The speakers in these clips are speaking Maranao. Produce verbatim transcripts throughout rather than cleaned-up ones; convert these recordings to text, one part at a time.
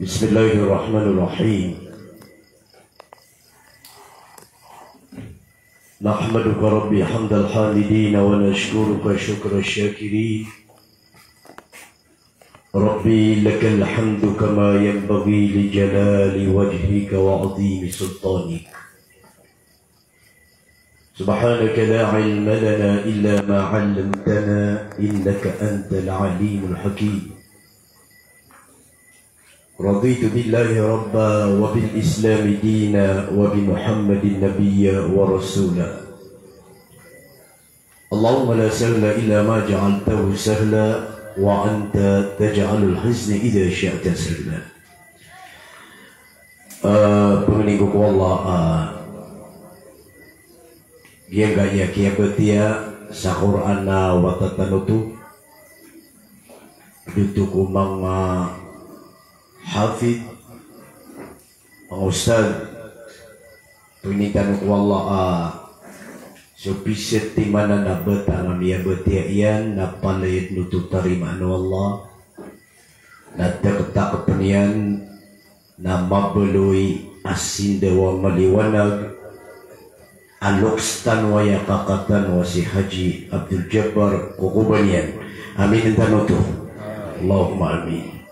بسم الله الرحمن الرحيم. نحمدك ربي حمد الحامدين ونشكرك شكر الشاكرين. ربي لك الحمد كما ينبغي لجلال وجهك وعظيم سلطانك. سبحانك لا علم لنا إلا ما علمتنا إنك أنت العليم الحكيم. رضيت بالله ربا وبالإسلام دينا وبمحمد نبيا ورسولا. اللهم لا سهل إلا ما جعلته سهلا وأنت تجعل الحزن إذا شئت سهلا. Eh, pangni ko ko Allah, ah, giyangkaya kiyabatiya sa Qur'an a wata tano oto, giyoto ko manga hafid, manga ustadh, pangni tano ko Allah, ah, so pisatiman a bata a miyabatiya iyan na palaya den oto tarimaan o Allah, na teketakepen iyan na mabaloy a sindaw a maliwanag a loks tano aya kaka tano a si Haji Abdul Jabbar ko kobaniyan. Amin tano oto. Allahumma amin.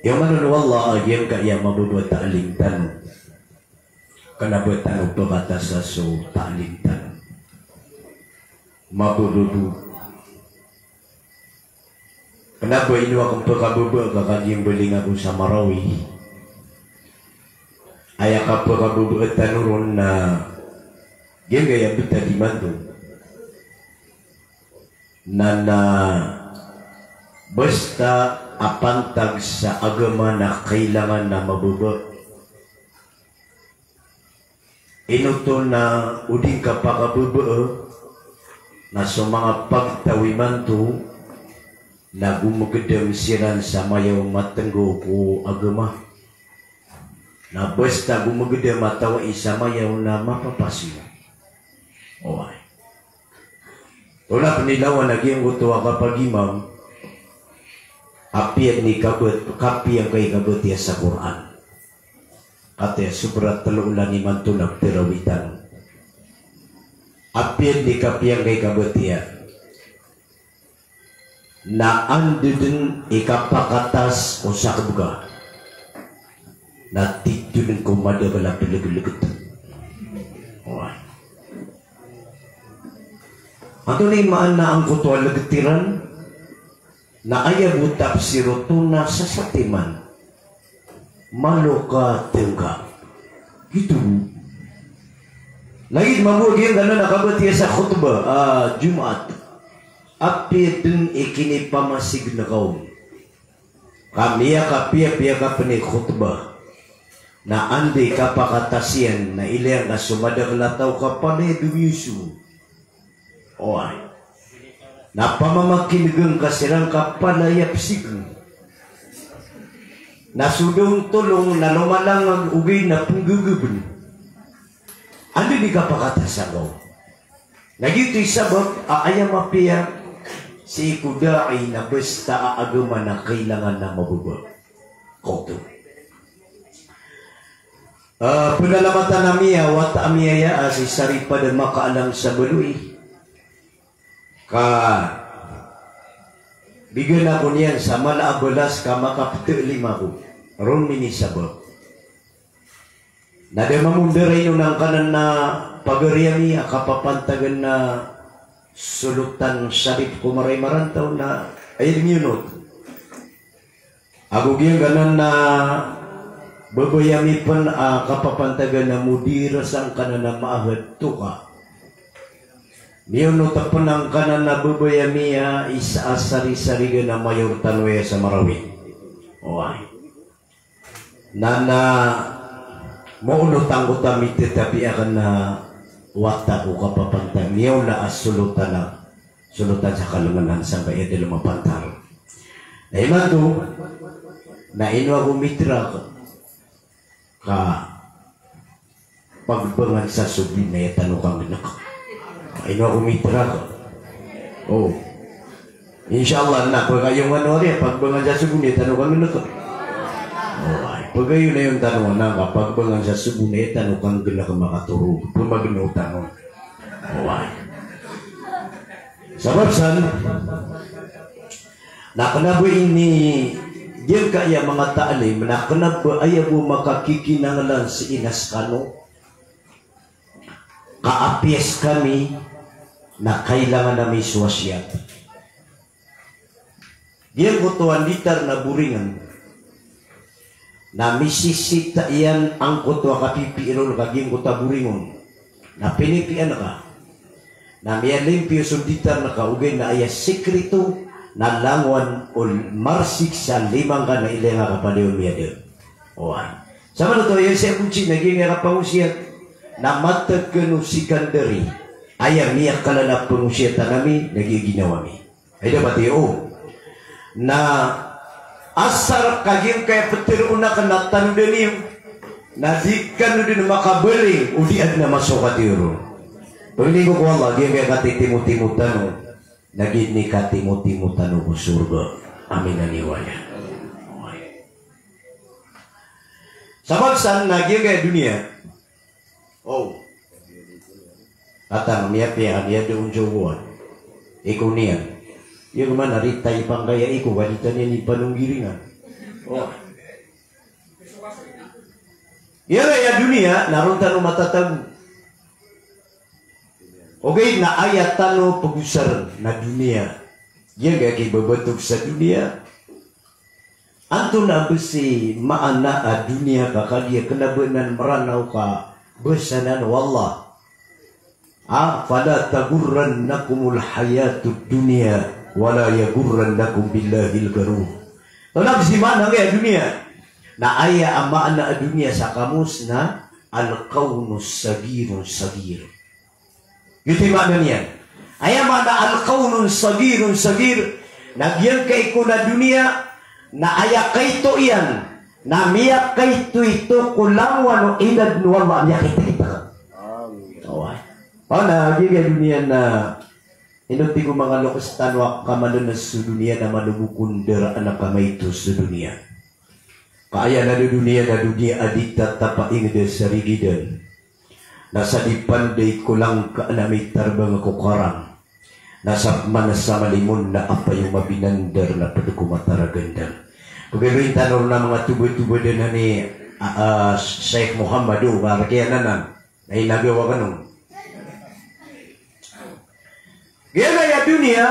Aya maana o Allah a giyangkaya mababa a ta'lim tano, kena ba tano pekatasa so ta'lim tano. Mababa. Kena ba ino aken pekababa ka kagiya mbaling ako sa Marawi. Aya kapekababa tano ron na giyangkaya betad imanto. Na, na basta a pantag sa agama na kailangan a mababa. Ino oto na o di ngka pakababa, na so manga pagtaw imanto na gomegedam siran sa mayaw matenggaw ko agama. Na basta gomegedam a taw i sa mayaw na mapapas iyo. Oway. Tolak ni lawan a giyangkoto a kapagimam, apiya den i kabat, kapiya ngka i kabatiya sa Qur'an. Kataya sobra telo olan imanto na perawitan. Apiya den i kapiya ngka i kabatiya. Na anda den i kapakatas o sakebega. Na titho den ko madakel a pelegeleget. Oway. Antonaa i maana angkoto a leget iran? Na aya bo tafsir oto na sasatiman. Malo ka tengka. Giyoto. Lagid mambo a giyangkanan a kabatiya sa khutbah, ah, Jumaat. Apiya den i kinipamasigen ka on. Ka miyakapiyapiya ka pen i khutbah. Na anda i kapakatas iyan, na ilaya ngka so madakel a taw ka palaya domiyoso. Oway. Na pamamakinegen ka siran ka palaya pesigen. Na so da on tolong na lomalangag ogaid na penggegeben. Anda i kapakatasan ka on. Na giyoto i sabap a aya mapiya sii ko da'i na basta a agama na kailangan a mababa. Koto. Ah, penalamatan ami a wata ami aya a si Saripad a makaalam sa baloy. Ka bigan ako niyan sa mala a balas ka makapete lima ko. Ron minisabap. Na da mambo ndaraino na ngkanan a pagari ami a kapapantagan a Solotan Sharif ko Maray Marantaw na aya di miyonot. Ago giyangkanan a babay ami pen a kapapantagan a mudir sangkanan a ma'had Toka. Miyonot pen angkanan a babay ami a isa a sarisarigan a mayor tano aya sa Marawi. Oway. Na, na, maonot angkoto a mitetapi aken a wata ko kapapantag, miyaona a solotan a, solotan sa kalengenan sangkaya dalem a pantar. Na imanto, na ino ako mitera ka pagbangan sa so binayatan o kanggenek. Ino ako mitera ka. O. Insha Allah, na pagayo nga no ari, pagbangan sa sogo na aya tano kanggalak. Oway, pagayo na iyan tano na, pagbangan sa sogo na aya tano kanggalak makatoro, pamagno tano. Oway. Sabap san, na kena ba ini, giyangkaya manga taalim, na kena ba aya bo makakikinanglan sii na sekano, ka apiya sekami na kailangan ami so wasiyat. Giyangkoto a nditar na boringen, na misisita iyan angkoto a kapipiya ron ka giyangkoto a boringen. Na pinipiya ngka. Na miyalimpiyo so nditar ngka ogaid na aya sikreto na langowan o marsik sa lima ngka na ilaya ngka ka paliyo miyada. Oway. Samanoto aya sii a bontsi na giyangkaya kapangosiyat na matag kano sikandari. Aya miyakala na pangosiyatan ami na giya ginawa mi. Ay da pati o. Na asar ka giyangkaya peteroon aken na tanodan iyo. Na di kano den makabaling o di aden a masokat iyo ron. Pangni ko ko Allah, giyangkaya katitimotimo tano. Na giya ini katitimotimo tano ko sorga. Amin a niwaya. Sabap san na giyangkaya doniya. O. Kata miyapiya, miyada on sa ogoan. Iko niyan. Iya ko man a ritay pangkaya iko, ka di tano niyan ipanonggiringan. O. Giyangkaya doniya, na ron tano matatago. Ogaid na aya tano pegosaren na doniya. Giyangkaya kibabatog sa doniya. Antonaa bes i maana a doniya ka kagiya kena ba anan Meranaw ka bes anan o Allah. A, fala taghurrannakumul hayatud dunya wala yaghurrannakum billahil gharur. Antonaa bes i maana angkaya doniya? Na aya a maana a doniya sa kamus na al-kawnus saghirun saghir. Giyoto i maana niyan. Aya maana al-kawnun saghirun saghir, na giyangkai ko na doniya, na aya kaito iyan, na miyakaitoito ko langowan o inadn o Allah, miyakaitoito. Amin. Oway. O, na giyangkai a doniya na ino tig o manga loks tano a kamalenes so doniya na malobok o ndaraan a kamaito so doniya. Ka aya na doniya na doniya a di tatap a inged a sarigidan. Na sa di panday ko langka na mitarbang ko karang. Na sa pman sa malimon na apayo mabinandar na ped ko mataragandang. Pegaloyin tano ron a manga tobatobadan ani, a, a, Sheikh Muhammad o, ka rekiyan anan. Na inagawa kano. Giyangkaya doniya,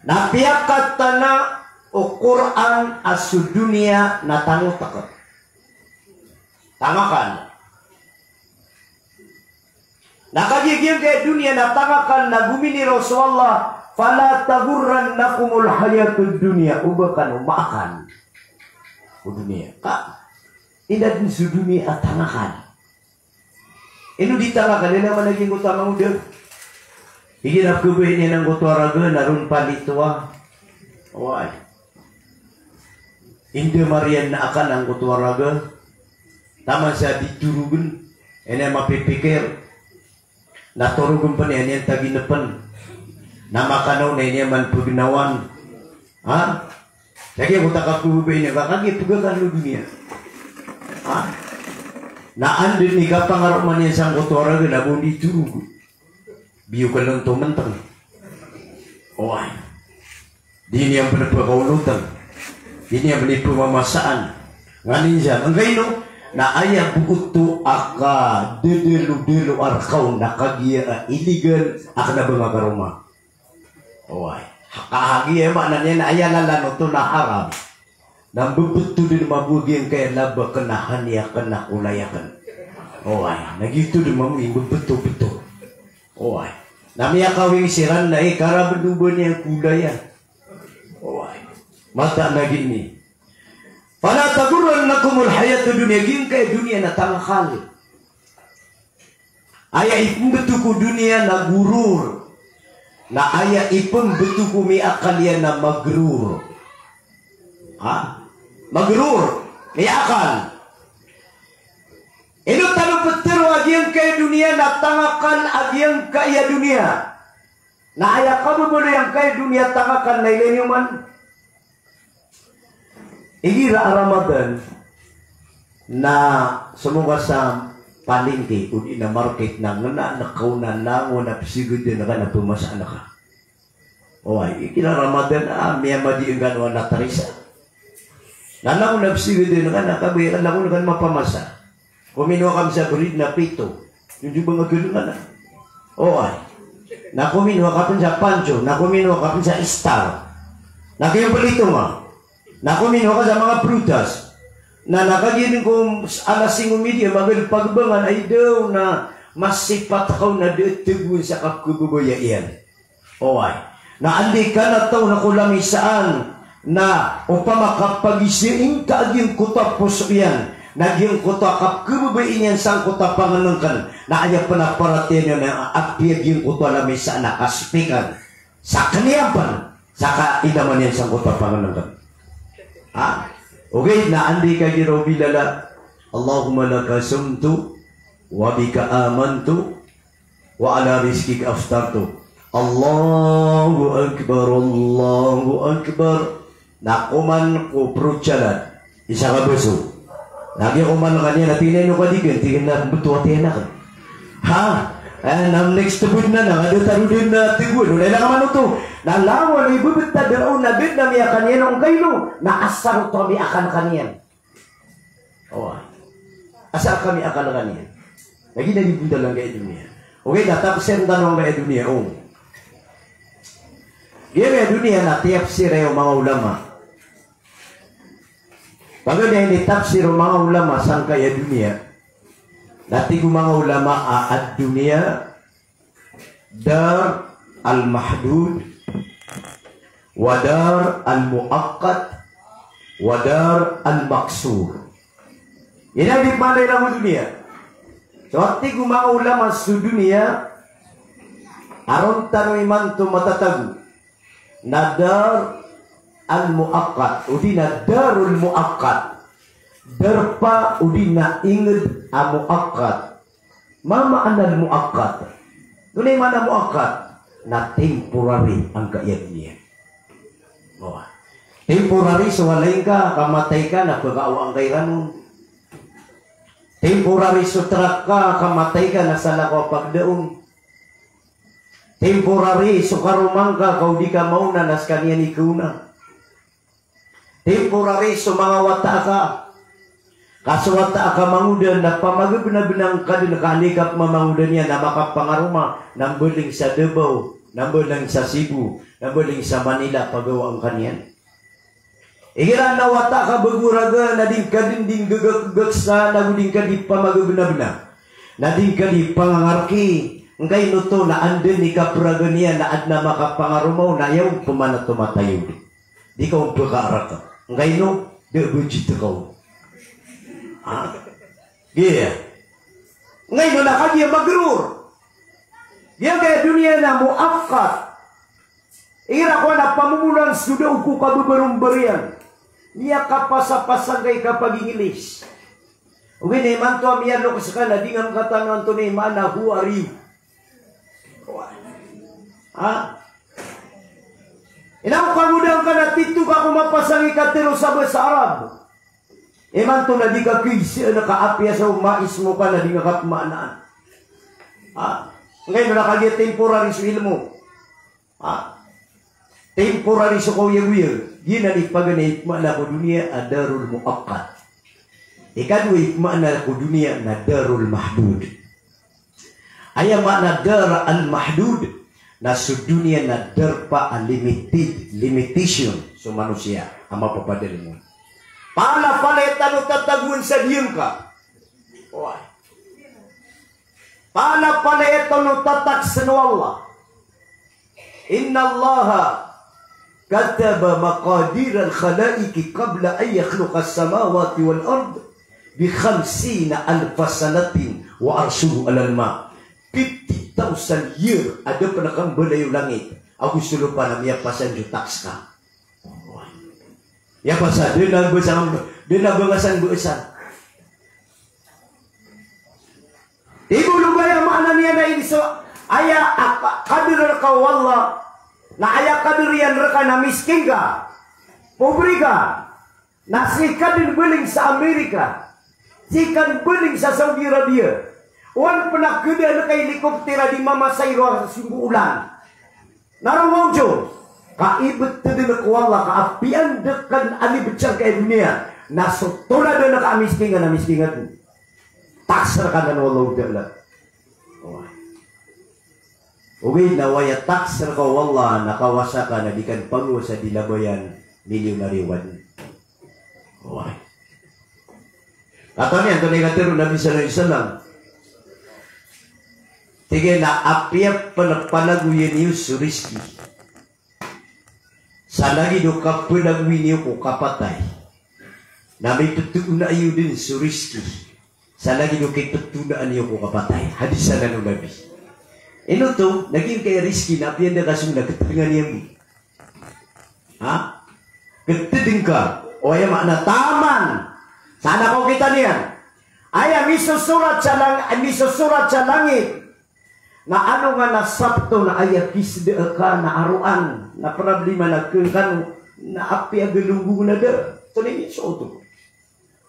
na piyakatana o Qur'an a so doniya na tangotek. Tangakan. Na kagiya giyangkaya doniya na tangakan na gominiraw so Allah, fala taghurrannakumul hayatud dunya, oba kano maakan o doniya. Ka, inadn so doniya a tangakan. Ino di tangakan, ino man a giyangkoto a mangoda. Igira pkhababayaan iyan angkoto a raga na ron palitoa. Oway. Inda mariyan na akan angkoto a raga. Taman sa di torogen. Ino mapipikir. Na torogen pen iyan, iyan taginepen. Na makanaw na iniyan man pegnawan. Ha? Lagid o takap ko bebay niyan, ka kagiya pegakan o doniya. Ha? Na anda i kapangaroma niyan sangkoto a raga na ba on di torog. Biyo ka lon to menteng. Oway. Di niyan pen pekaolotan. Di niyan pen pemamasaan. Nganin sa, angkaino, na aya bo oto a kadedelo-delo a rekaw na kagiya a iligan a kena ba nga karoma. Oway. Kagiya maana niyan na aya lalan oto na haram. Na mbebeto den mambo giyangkaya laba kena haniya kena kolaya ken. Oway. Na giyoto den mambo i mbebeto-beto. Oway. Na miyakawing siran na i karaben o ba niyan kolaya. Oway. Mataan a gini. Fala taghurrannakumul hayatud dunya, giyangkaya doniya na tangakal. Aya ipembeto ko doniya na ghurur. Na aya ipembeto ko miyaakal iyan na maghrur. Ha? Maghrur. Miyaakal. Ino tano petero a giyangkaya doniya na tangakal a giyangkaya doniya. Na aya kababaloy angkai a doniya takakan na ilay niyo man. Igira a Ramadan na somoga sa palengke odi na market na ngena na kaona langon a pesigadan ka na pemasaan ka. Oway, igira a Ramadan a miyamadi ngka na tarisa. Na langon a pesigadan ka na kabaya ka langon ka na mapamasa. Kominowa ka sa bread na pito. Yun di ba nga ganun ka na? Oway. Na kominowa ka pen sa Pancho, na kominowa ka pen sa Star. Na kagiya palito nga. Na kominowa ka sa manga prutas. Na, na kagiya ko alas singko midi, magal pagbangan ay daw na masipat ka na di tegun sa kapkebebaya iyan. Oway. Na andi ka na taw na ko lamisaan na opama ka pagisiing ka a giyangkoto a poso iyan, na giyangkoto a kapkebebaya iyan sangkoto a pangenengken, na aya pen a paratiyaya niyan na apiya giyangkoto a lamisaan na kaspikan. Sa kaniyan pen, sa kainaman iyan sangkoto a pangenengken. Ha? Ogaid na andi ka giraw bilala, Allahumma laka sumtu, wa bika amantu, wa ala rizqika aftartu. Allahu Akbar, Allahu Akbar. Na koman ko protsalan. Isa ka baso. Na giya koman ka niyan, na tig iyan o kadigan, tig iyan na beto a tiyan aken. Ha? Eh, na next tebed na na, ada taroden na teguan. Wala na ka man oto. Na lawan i bebet a deraw na bed na miyakan iyan o ngkaino. Na asar oto a miyakan ka niyan. Oway. Asar ka miyakan ka niyan. Lagi na di buntalan ka i doniya. Okay, na tapsir tano angkaya doniya, o. Giyangkaya doniya na tiyapsir o manga ulama. Paganay na initapsir o manga ulama sangkaya doniya. Na tig o manga ulama a ad-dunya dar al-mahdud, wa dar al-muaqqat, wa dar al-maqsur. Ino di pmaana iran ko doniya? So, tig o manga ulama so doniya, a ron tano imanto matatago na dar al-muaqqat, odi na darul muaqqat. Darpa odi na inged a muaqqat. Ma maana al-muaqqat? Antonaa i maana muaqqat? Na temporary angkaya doniya. Oway. Temporary so walay ngka, ka matay ka na pekaawaan ka iran on. Temporary so trak ka, ka matay ka na salakaw a pagda on. Temporary so karoma ngka, ka o di ka maona na sekaniyan i kaona. Temporary so manga wata aka. Ka so wata aka mangoda na pamagabenabenang ka den ka andi kapemamangoda niyan na makapangaroma, na mbaling sa Davao, na mbaling sa Cebu, na mbaling sa Manila, pagawaan ka niyan. Igira na wata aka bago raga na di ngka den di nggegakgeksa, na go di ngka di pamagabenabena, na di ngka di pangangarki, ngkaino oto na anda i kaperaga niyan na aden a makapangaroma on na aya on pman a tomatayo. Di ka on pekaaraka. Ngkaino, da a budget ka on. Ha? Giya. Ngkaino na kagiya magrur. Giyangkaya doniya na muaqqat. Igira ko na pamomolan so da o ko kabebarombar iyan. Miyakapasapasa ngka i kapag-English. Ogaid na imanto a miyalok seka na di ngka katanoan antonaa i maana who are you. Ha? Ino ko kangoda ngka na tito ka ko mapasang i katero sa basa Arab. Imanto na di ka kis-, na ka apiya sa uma ismu ka na di ngka kapemaanaan. Ha? Ngkaino na kagiya temporary so ilmo. Ha? Temporary so kaoyagoyag. Giyanan i paganay i pemaana ko doniya a darul muaqqat. Ikadowa i pemaana ko doniya na darul mahdud. Aya maana dar al-mahdud, na so doniya na darpa a limited, limitation so manosiya a mapapadalem on. Palapalaya tano tatagoan sa diyangka. Oway. Palapalaya tano tataksn o Allah. Innallaha kataba maqadiral khalaiqi qabla an yakhluqas samawati wal ard bi khamsina alfa sanatin wa arshuhu alal ma. Fifty thousand year a da pn a kambalayo langit ago so lopa na miyapasad so taks ka. Miyapasad, da na basa, da na bangasan-basan. Ibolog aya maana niyan na iniso, Aya a ka-, kadr rka o Allah, na aya kadr iyan rka na miskin ka, pobre ka, na sii ka dn baling sa Amerika, sii ka dn baling sa Saudi Arabia, oway pn a kdaan ka i helicopter a di mamasahero a singgo olan. Na roo ngka oto, ka ibtad ka o Allah ka apiya dn ka dn a libtad ka i doniya, na so tolad ka a miskin ka na miskin ka dn. Taksir ka nan o Allahu Ta'ala. Ogaid na o aya taksir ka o Allah na kawasa ka na di ka dn pagawasa di labayan, milyonaryo ka dn. Oway. Katawan iyan antonaa i katharo o Nabi sallallahu alaihi wasallam. Tig iyan a apiya pn palagoyan iyo so rizki, sa lagid o kapalagoy niyo ko kapatay, na miptoona iyo dn so rizki sa lagid o kiptoonaan iyo ko kapatay. Hadis anan o Nabi. Ino oto, na giyangkaya rizki na apiya dn ka so na ktdngan iyan bo. Ha? Ktdng ka. O aya maana taman. Sa na kaokit iyan. Aya misosorat sa lang-, misosorat sa langit na alongan a Sabto na aya kisdaa ka na aroan, na problema na kangkano, na apiya galonggong na da. Oto na inisoot oto.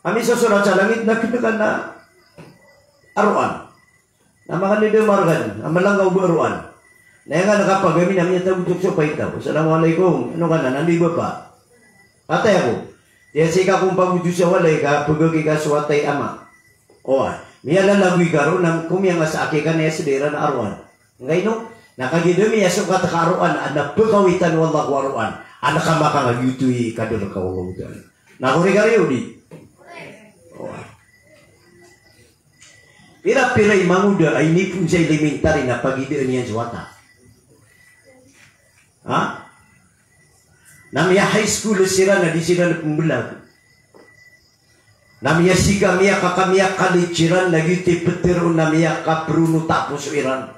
A misosorat sa langit na kdng ka na aroan. Na makandadamar ka dn, a malanggaw ba aroan. Na aya nga na kapagami na miyatagotok so paintaw. Assalamu alaikum. Ano ka na, nandi bapa? Patay ako. Tiya sii ka kon pagotos sa walay ka, pagagi ka so watay ama. Oway. Miyalalagoy ka ron, na komiyanga sa aki ka na iya sdira na aroan. Ngkaino, na kagiya da miyasokat ka aroan, a na pkawitan o Allah ko aroan. A na kamakang a giyoto i kadr ka o Allah Ta'ala. Na kori ka riyo di. Oway. Pira-pira i mangoda a inipon sa elementary na pagidaan iyan so wata. Ha? Na miya-high school siran na di siran pmbalag. Na miyasika, miyakaka, miya-college siran na giyoto i ptharoon na miyakaprono ta a poso iran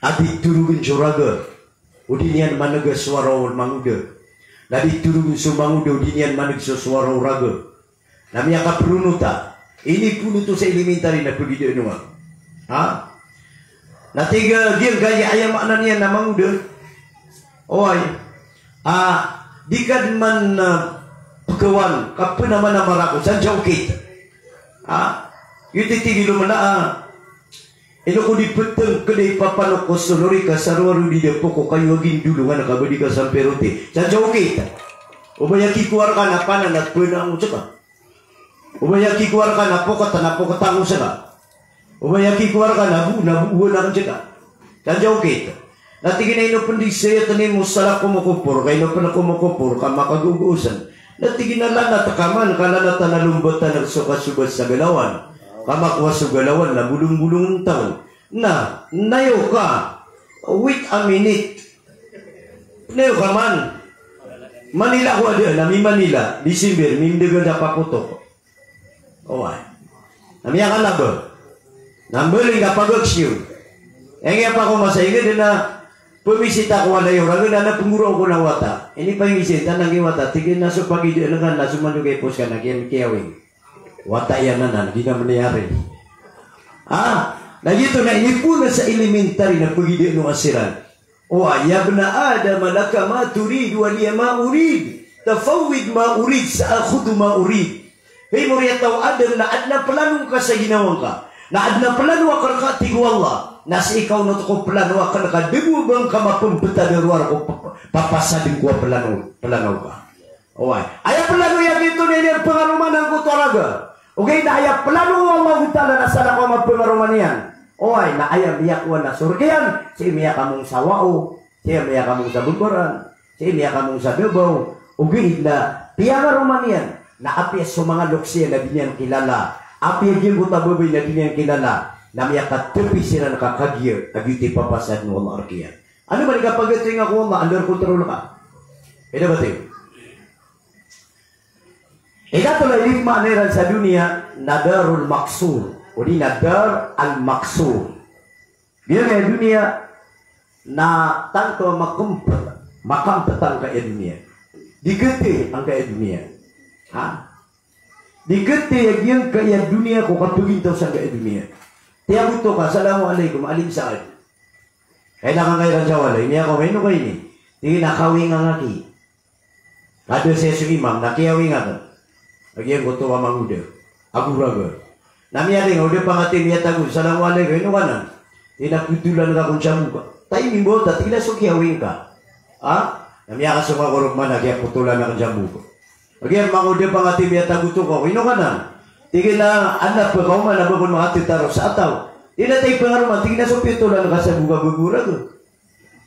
a di torogn so raga o di niyan man'g a sowara o mangoda. Na di torogn so mangoda o di niyan man'g so sowara o raga. Na miyakaprono ta. Inipon oto sa elementary na pagidaan on. Ha? Na tig a giyangkaya aya maana niyan na mangoda. Oway. A, di ka dn man, a, pkawan, ka pnamanamar ako, sa dn sa okit. Ha? Giyoto i tig i lomana a, ino ko di ptngkd i papanok ko so lori ka sa rowar o di da poko kayo a gindolongan ka ba di ka sampi roti. Sa dn sa okit. O ba aya kikowaa rka na panan na pnango saka. O ba aya kikowaa rka na pokat na pokat ango saka. O ba aya kikowaa rka na bo na bo na saka. Sa dn sa okit. Na tig iyan a ino pn di saya tani mo salak ko mokopor, ka ino pn ko mokopor, ka makagogosn. Na tig iyan a lanat ka man, ka lanat a na lombatan so kasobat sa galawan. Ka makowa so galawan na bolong-bolong taw. Na, nayo ka, wait a minute. Nayo ka man. Manila ko ada, na mi Manila, December, mi mdgd a pakotok. Oway. Na miyakalaba. Na mbaling ka pagaksiyon. Aya nga pako masa ingd na pamisita ko walay o raga na pnggoro ko na wata. Ini pa imisin, tanang i wata, tig iyan a so pagidaan ka na so mandog a ipos ka na kiya-, kiyawing. Wata iyan anan, di na maniyari. Ah, na giyoto na inipon sa elementary na pagidaan o asiran. O, ya bna Adam, laka ma turid wa liya ma urid. Tafawwid ma urid, sa'khudhu ma urid. Hay moriyataw a Adam, na adn a plano ngka sa ginawa ngka. Na adn a plano akn rka, tig o Allah. Na sii ka onoto ko plano akn rka, da bo a ba ngka mapmbtad a rowar ko p-, p-, papasadn ko a plano, plano ka. Oway. Aya plano iyan giyoto na iniyan pngaromanan ko oto a raga. Ogaid na aya plano o Allahu Ta'ala na sadn a ko mapngaroman iyan. Oway, na aya miyakowa na so rk iyan, sii miyakamong sa wao, sii miyakamong sa bmbaran, sii miyakamong sa dabaw, ogaid na piyangaroman iyan, na apiya so manga loks iyan na di niyan kilala, apiya giyangkoto a babay na di niyan kilala, na miyakatapi siran ka kagiya, a giyoto i papasadn o Allah rk iyan. Ano man i kapagatoy nga ko Allah, under control ka. Pwede ba tayo? Ikatlo a inipmaana iran sa doniya na Darul Maqsur, odi na Dar al-Maqsur. Giyangkaya doniya na tanto a makampt, makampt angkaya doniya. Di kati angkaya doniya. Ha? Di kati a giyangkaya doniya ko kapagintaw sangkaya doniya. Tiyaboto ka, "Assalamu alaikum, Alim Saad." Kailangan ka iran sa walay, miyakaoma, ino ka ini? Tig iyan a kawing angkai. Kada sii so imam na kiyawing akn. Lagid angkoto a mangoda a goraga. Na miyaling, o da pangati miyatago, "Assalamu alaikum, ino ka nan?" Tig iyan a, "Potolan ka kon sa boka." "Taimi mbawata," tig iyan a, "so kiyawing ka." Ha? Na miyakasong ako roo man a kiyapotolan akn sa boka. Lagid angkoto a pangati miyatago to ka, "Ino ka nan?" Tig iyan a, "Adn a pkaoma na ba kon makatataro sa taw." Tig iyan a, "Taimi pngaroma," tig iyan a, "so pitolan ka sa boka ba goraga."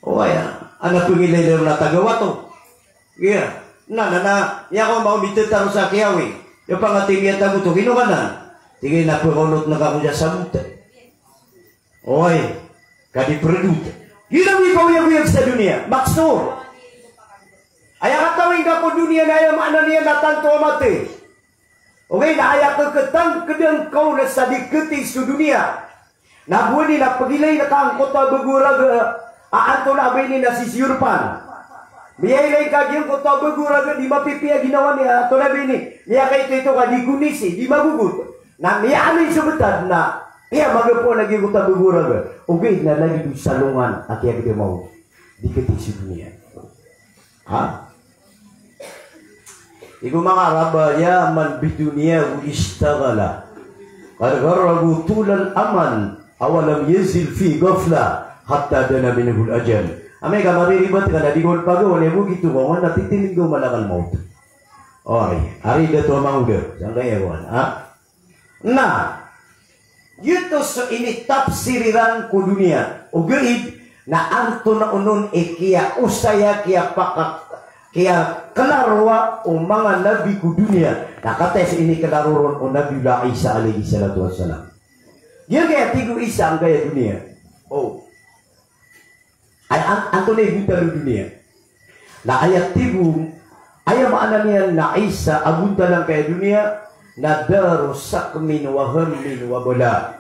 Oway, adn a pngilaylay ron a taga wato. Iya. Na, na, na, aya ko maomi titaro sa kiyawing. Aya pangati miyatago to, "Ino ka nan?" Tig iyan a, "Pkaonot ngka kon sa sabot." Oway, ka di prdot. Giyoto i kaoyagoyag sa doniya, maksor. Aya katawing ka ko doniya na aya maana niyan na tanto a mathay. Ogaid na aya kkhtangkdn ka on sa di kti so doniya. Na bo ini na pgilay ngka angkoto a bago a raga a antonaa ba ini na sisiyorpan. Miyailay ka giyangkoto a bago a raga di mapipiya ginawa niyan, antonaa ba ini. Miyakaitoito ka di gonisi, di magogot. Na miyaamin so btad na iya magapoon a giyangkoto a bago a raga. Ogaid na lagid o salongan a kiyagdama on. Di kti so doniya. Ha? Tig o manga Arab a, "Ya man bidunyahu ishtaghala, qad gharrahu tulal amal, awalam yazal fi ghaflah, hatta dana minhul ajal." Amay ka mariribat ka na di ka on pagawan, aya bo gito ka on na titinin ka o malakal maut. Oway, ari dato a mangoda, sangkaya ko an, ha? Na, giyoto so initapsir iran ko doniya. Ogaid na antonaa onon i kiyaosaya, kiyapaka-, kiyaklaroa o manga nabi ko doniya. Na kataya so iniklaro ron o Nabiyullah Isa alayhis salatu wassalam. Giya kaya tig o Isa angkaya doniya. O. Ay, an-, antonaa i bontal o doniya? Na aya tig o, aya maana niyan na Isa a bontal angkaya doniya, na daru saqmin wa hammin wa bala.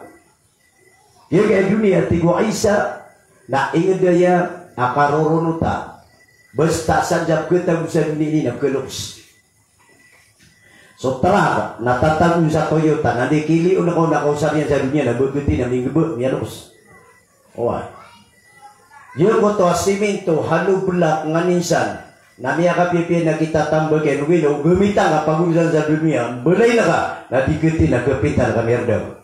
Aya kaya doniya, tig o Isa, na ingd aya a karoronota. Basta san sa pkhatago sa doniya ini na pkhaloks. So trak na tatago sa Toyota, na di kilion ka on na kaosar iyan sa doniya na ba kti na minggbaa, miyaloks. Oway. Giyangkoto a siminto, hollow block, nganin san, na miyakapiyapiya na kitatambak iyan, ogaid na o gamitang ka pagolosan sa doniya, mbalayin ka, na di kti na kapintan ka miyaroon.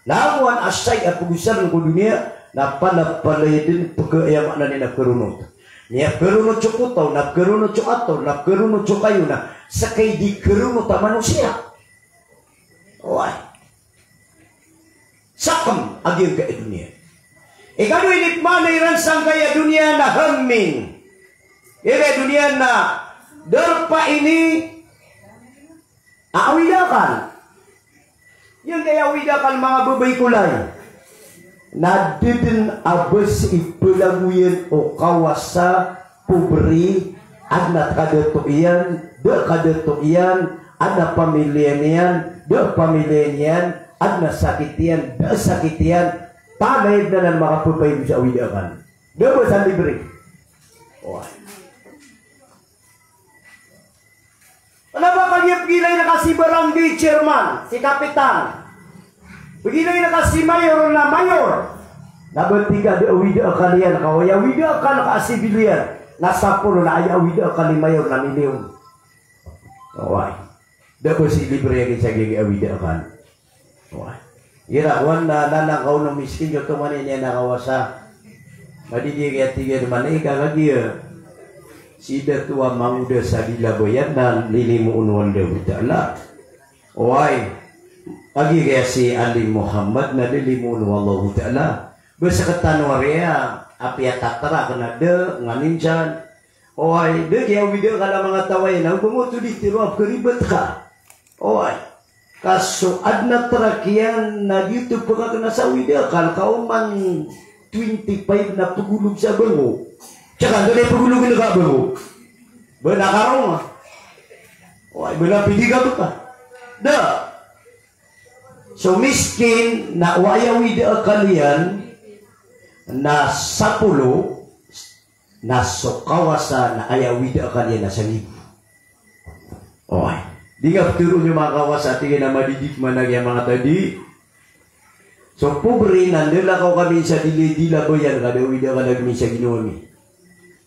Na ago an asay a pagosarn ko doniya, na palapalaya dn pkha, aya maana niyan na pkharonot. Miyapkharonot so kotaw, na pkharonot so ator, na pkharonot so kayo, na ska i di kharonot a manosiya. Oway. Saqm a giyangkaya doniya. Ikadowa i di pmaana iran sangkaya doniya na hammin. Giyangkaya doniya na darpa ini a awida akal. Giyangkaya awida akal, manga babay ko lay, na da dn a ba sii palagoyan o kawasa, pobri, adn a kadato iyan, da kadato iyan, adn a pamiliya niyan, da pamiliya niyan, adn a sakit iyan, da sakit iyan, taman dn anan makapapaibo sa awida akal. Da ba sa libre. Oway. Kna ba kagiya pgilay ngka si barangay chairman, si kapitan. Pgilay ngka si mayor na mayor. Na ba tig ka da awida akal iyan ka, o aya awida akal ka a sibilyan na sapolo, na aya awida akal i mayor na milyon. Oway. Da ba sii libre a giyangkai a awida akal. Oway. Igira kowan na, na, na kaono miskin, giyoto man i niyan a kawasa. Madidi kaya tig iyan man i kagiya si dato a mangoda sa dila bayan na lilimoon o Allahu Ta'ala. Oway. Kagiya si Ali Muhammad na lilimoon o Allahu Ta'ala. Ba sktano a riya, apiya tatara kna da, nganin san. Oway, da kiyaawida akal a manga taw aya na oba mo to di tiro a pkharibat ka. Oway. Ka so adn a trak iyan na giyoto pkhakna sa awida akal ka oman twenty-five na pgolog sa bango. Tsaka antonaa i pgolog ka bango? Ba na karong. Oway, ba na pidi ka bka? Da. So miskin na o aya awida akal iyan na sapolo, na so kawasa na aya awida akal iyan na sangibo. Oway. Di nga ptharoon iyo manga kawasa, tig iyan a madidi pman a giya manga taw di. So pobre na ndalakaw kami sa dili, dila bayan ka da awida ka lagid sa ginawa mi.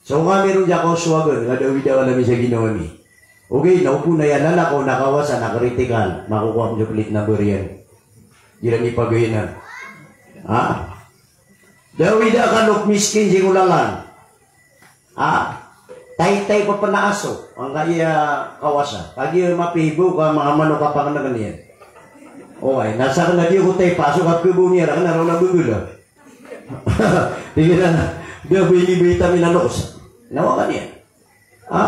So kami ron diyakaw swagan ka da awida ka lagid sa ginawa mi. Ogaid na opama na aya lalakaw na kawasa na critical, makokowa ko so plate number iyan. Di iran ipagayanan. Ha? Da awida ka lok miskin sii ko lalan. Ha? Taytay pphanaso angkaya kawasa. Kagiya mapihibaw ka manga manok a pakanakn iyan. Oway, na sakn a di ako taypa, so kapkhabaw niyan rakn a raw na bgl a. Tig iyan a, da bo ini ba itamin a loks. Na wa ka niyan. Ha?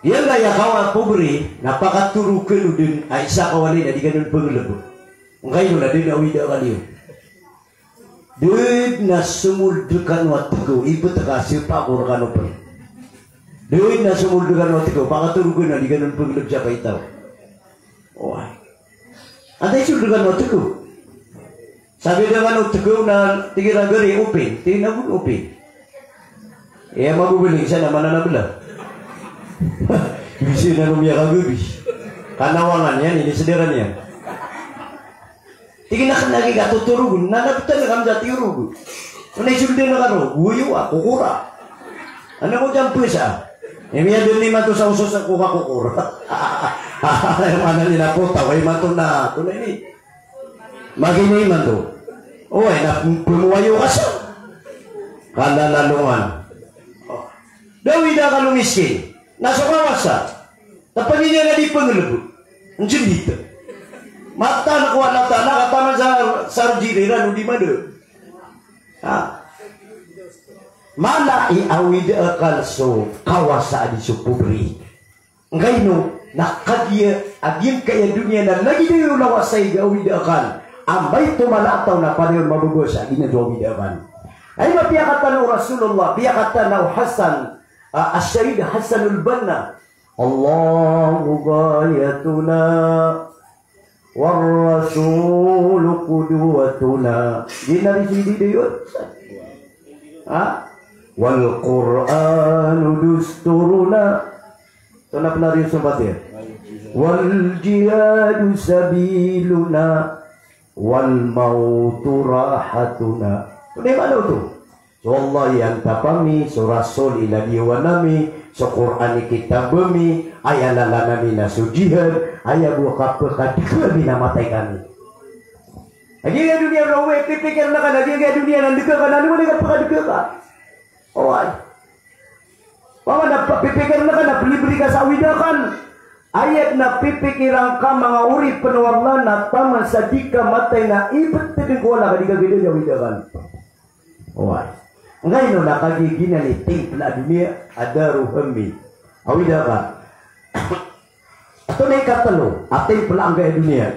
Giyangkaya kaw a pobre, na pakatorogn o dn a isa ka walay na di kano pnglb. Angkaino na dn awida ka niyo. Da dn a somold rkano a tgaw, ibt ka, sii pako rkano pn. Da dn a somold rkano a tgaw, pakatorogn a di kano pnglb sa paitaw. Oway. Antaa i sold rkano a tgaw? Sabi da kano tgaw na tig iran a gari, open. Tig iyan a bo open. Iya magogoling sa na mananabla. Bisa na romiya ka gabi. Kanawangan iyan, ini sederan iyan. Tig iyan a kna ki ka totorogon, na nabtan ka mza tiyorog. Antaa i sold rkano, goyo a, kokora. Antaa ko diyang pesa? Imiya dn imanto sa osos a koka kokora. Aya maana niyan na potaw, imanto na, tonaa ini. Magini imanto. Oway, na pmowayo ka sa kalalalongan. Da awida kano miskin. Na so kawasa. Tapangi niyan a di pnglb. Njndit. Mataan ko Allah Ta'ala ka taman sa, sa rjiri ran o di mada. Ha? Mala i awida akal so kawasa a di so pobre. Angkaino, na kagiya a giyangkaya doniya na lagid o lawas a ig a awida akal. Amay to mala a taw na panayon mababasa a giya na so awida akal. Ay ba piyakatana o Rasulullah, piyakatana o Hasan, ah, As-Sayyid Hasanul Banna. Allahu ghayatuna, war rasulu qudwatuna. Di na ri sidi dayon. Ha? Wal Qur'anu dusturuna. Tonaa pn a riyo so patir? Wal jihadu sabiluna, wal mautu rahatuna. Tonaa i maana oto? So Allah i antap ami, so Rasul i ladiyawan ami, so Qur'an i kitab ami, aya lalan ami na so jihad, aya bo a kapakadka ami na matay kami. Lagid a doniya, oway, pipikirn ka na lagid a doniya na ndka ka na, ano man i kapakadka ka? Oway. Opama na pipikirn ka na plibri ka sa awida akal. Aya dn a pipikiran ka manga oripn o Allah na taman sa di ka matay na ibtad ko Allah ka di ka gdad a awida akal. Oway. Angkaino na kagiya giyanan i timpla a doniya a daru hammi. Awida akal. Antonaa i katlo a timpla angkaya doniya?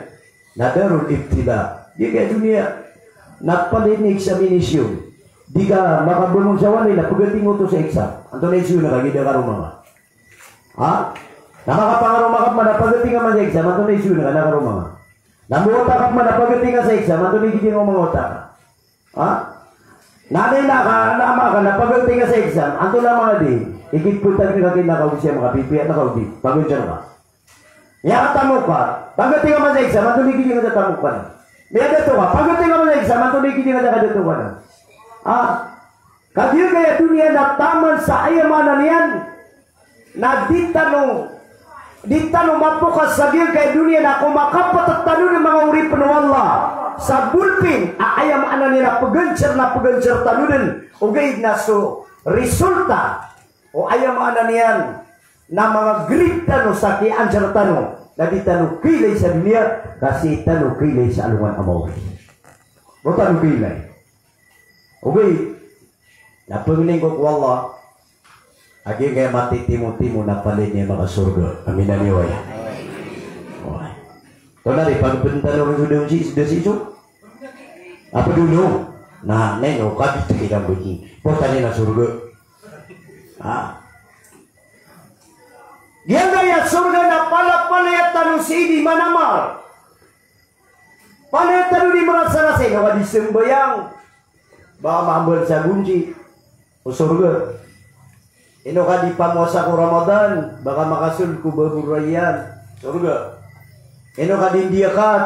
Na darul ibtila. Giyangkaya doniya na palaya examination. Di ka makabangon sa walay na pagating oto sa exam. Antonaa i issue na kagiya da karoma nga? Ha? Na makapangaroma ka pman na pagating ka man sa exam, antonaa i issue na ka na karoma nga? Na mawata ka pman na pagating ka sa exam, antonaa i giya nga o mangawata ka? Ha? Na anay na ka, na ama ka na pagating ka sa exam, antonaa manga di? Ikiptad ka kina ka o di siya makapipiya na ka o di. Paganjar ka. Miyakatamok ka, pagating ka man sa exam, antonaa i giya nga sa tamok ka na? Miyadato ka, pagating ka man sa exam, antonaa i giya nga sa kadato ka na? Ha? Kagiya giyangkaya doniya na taman sa aya maana niyan na di tano, di tano mapokas sa giyangkaya doniya na ko makapatatano na manga oripn o Allah sa ballpen a aya maana niyan na pganjar na pganjar tano dn, ogaid na so resulta o aya maana niyan na manga grade tano sa kianjar tano na di tano kailay sa doniya, ka sii tano kailay sa alongan a maori. Bo tano kailay. Ogaid na pangnin ko ko Allah a giyangkaya matitimotimo na palaya niyan makasorga. Amin, amin, oway. Oway. Tonaa di pagpntano ron so da on sii, da sii so? Apa dolo? Na, neno, kabit kita bagi. Portani na sorga. Ha? Giyangkaya sorga na palapalaya tano sii di manamar. Palaya tano di marasarasay, ino ka di sambayang, baka maambal sa gonsi o sorga. Ino ka di pamowasa ko Ramadan, baka makasold ko Babur Rayyan, sorga. Ino ka di ndiyakat,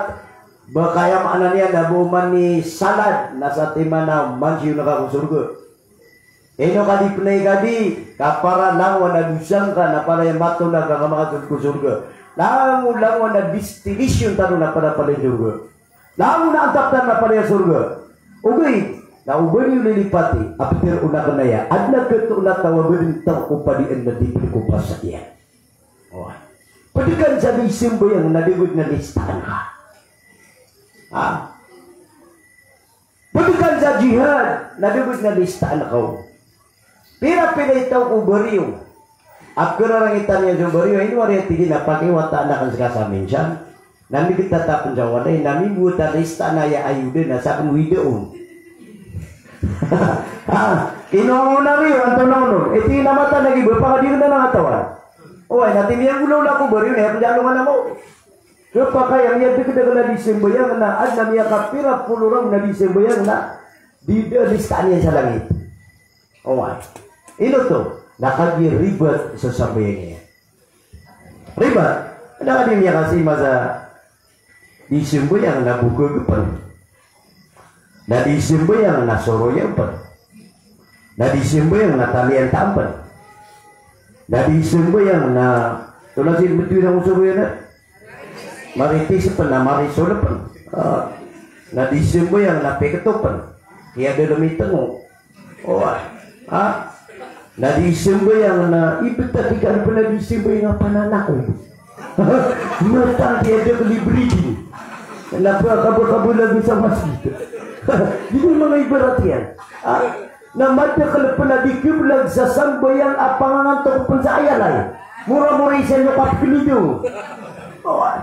Ba kaya maana niyan na bo man i salad na satiman a mansiyon ka ko sorga. Ino ka di pnay ka di, ka para langon a dosa ngka na palaya matolag ka ka makasold ko sorga. Langon, langon a destination tano na palaya, palaya sorga. Langon a antap tano na palaya sorga. Ogaid na o ba niyo lilipati a ptharoon akn aya, adn a katoon a taw a badn taw ko padian na di pd ko pasad iyan. Oway. Pd ka sa di sambayang na di gud na listaan ka. Ha? Pd ka sa jihad na di gud na listaan ka. Pira-pira i taw ko bariyo a kararangitan iyan so bariyo, ino ari a tig iyan a pakiwataan akn ska sa minsan. Na migtatap sa walay, na mimbowat a lista na aya ayoden na sakn widaon. Ha, ino on a riyo, antonaa on? Iti na mata na giba, pangadiren a katawan. Oway, na ti miyanggolawla ko bariyo, na aya pjalo nga na mo. Kapakay a miyadakdakl a di sambayang na, adn a miyakapira polo ragon a di sambayang na, di da listaan iyan sa langit. Oway. Ino oto? Na kagiya ribat so sambayang iyan. Ribat. Adn a di miyakasima sa di sambayang na bokag pn. Na di sambayang na soroya pn. Na di sambayang na taliyan ta pn. Na di sambayang na, tona si btoy na soroya na. Marites pn, na Marisol pn. Ah, na di sambayang na Pekto pn. Kiyadalm i tngo. Oway. Ha? Na di sambayang na ibet a di ka pn a di sambayang a pananakog. Matan kiyadakl i breeding. Na ba, kaba, kaba lagid sa masgit. Di ba manga ibarat iyan? Ha? Na madakl pn a di kiblag sa sambayang a pangangantok pn sa ayalay. Mora-mora isan iyo kapklido. Oway.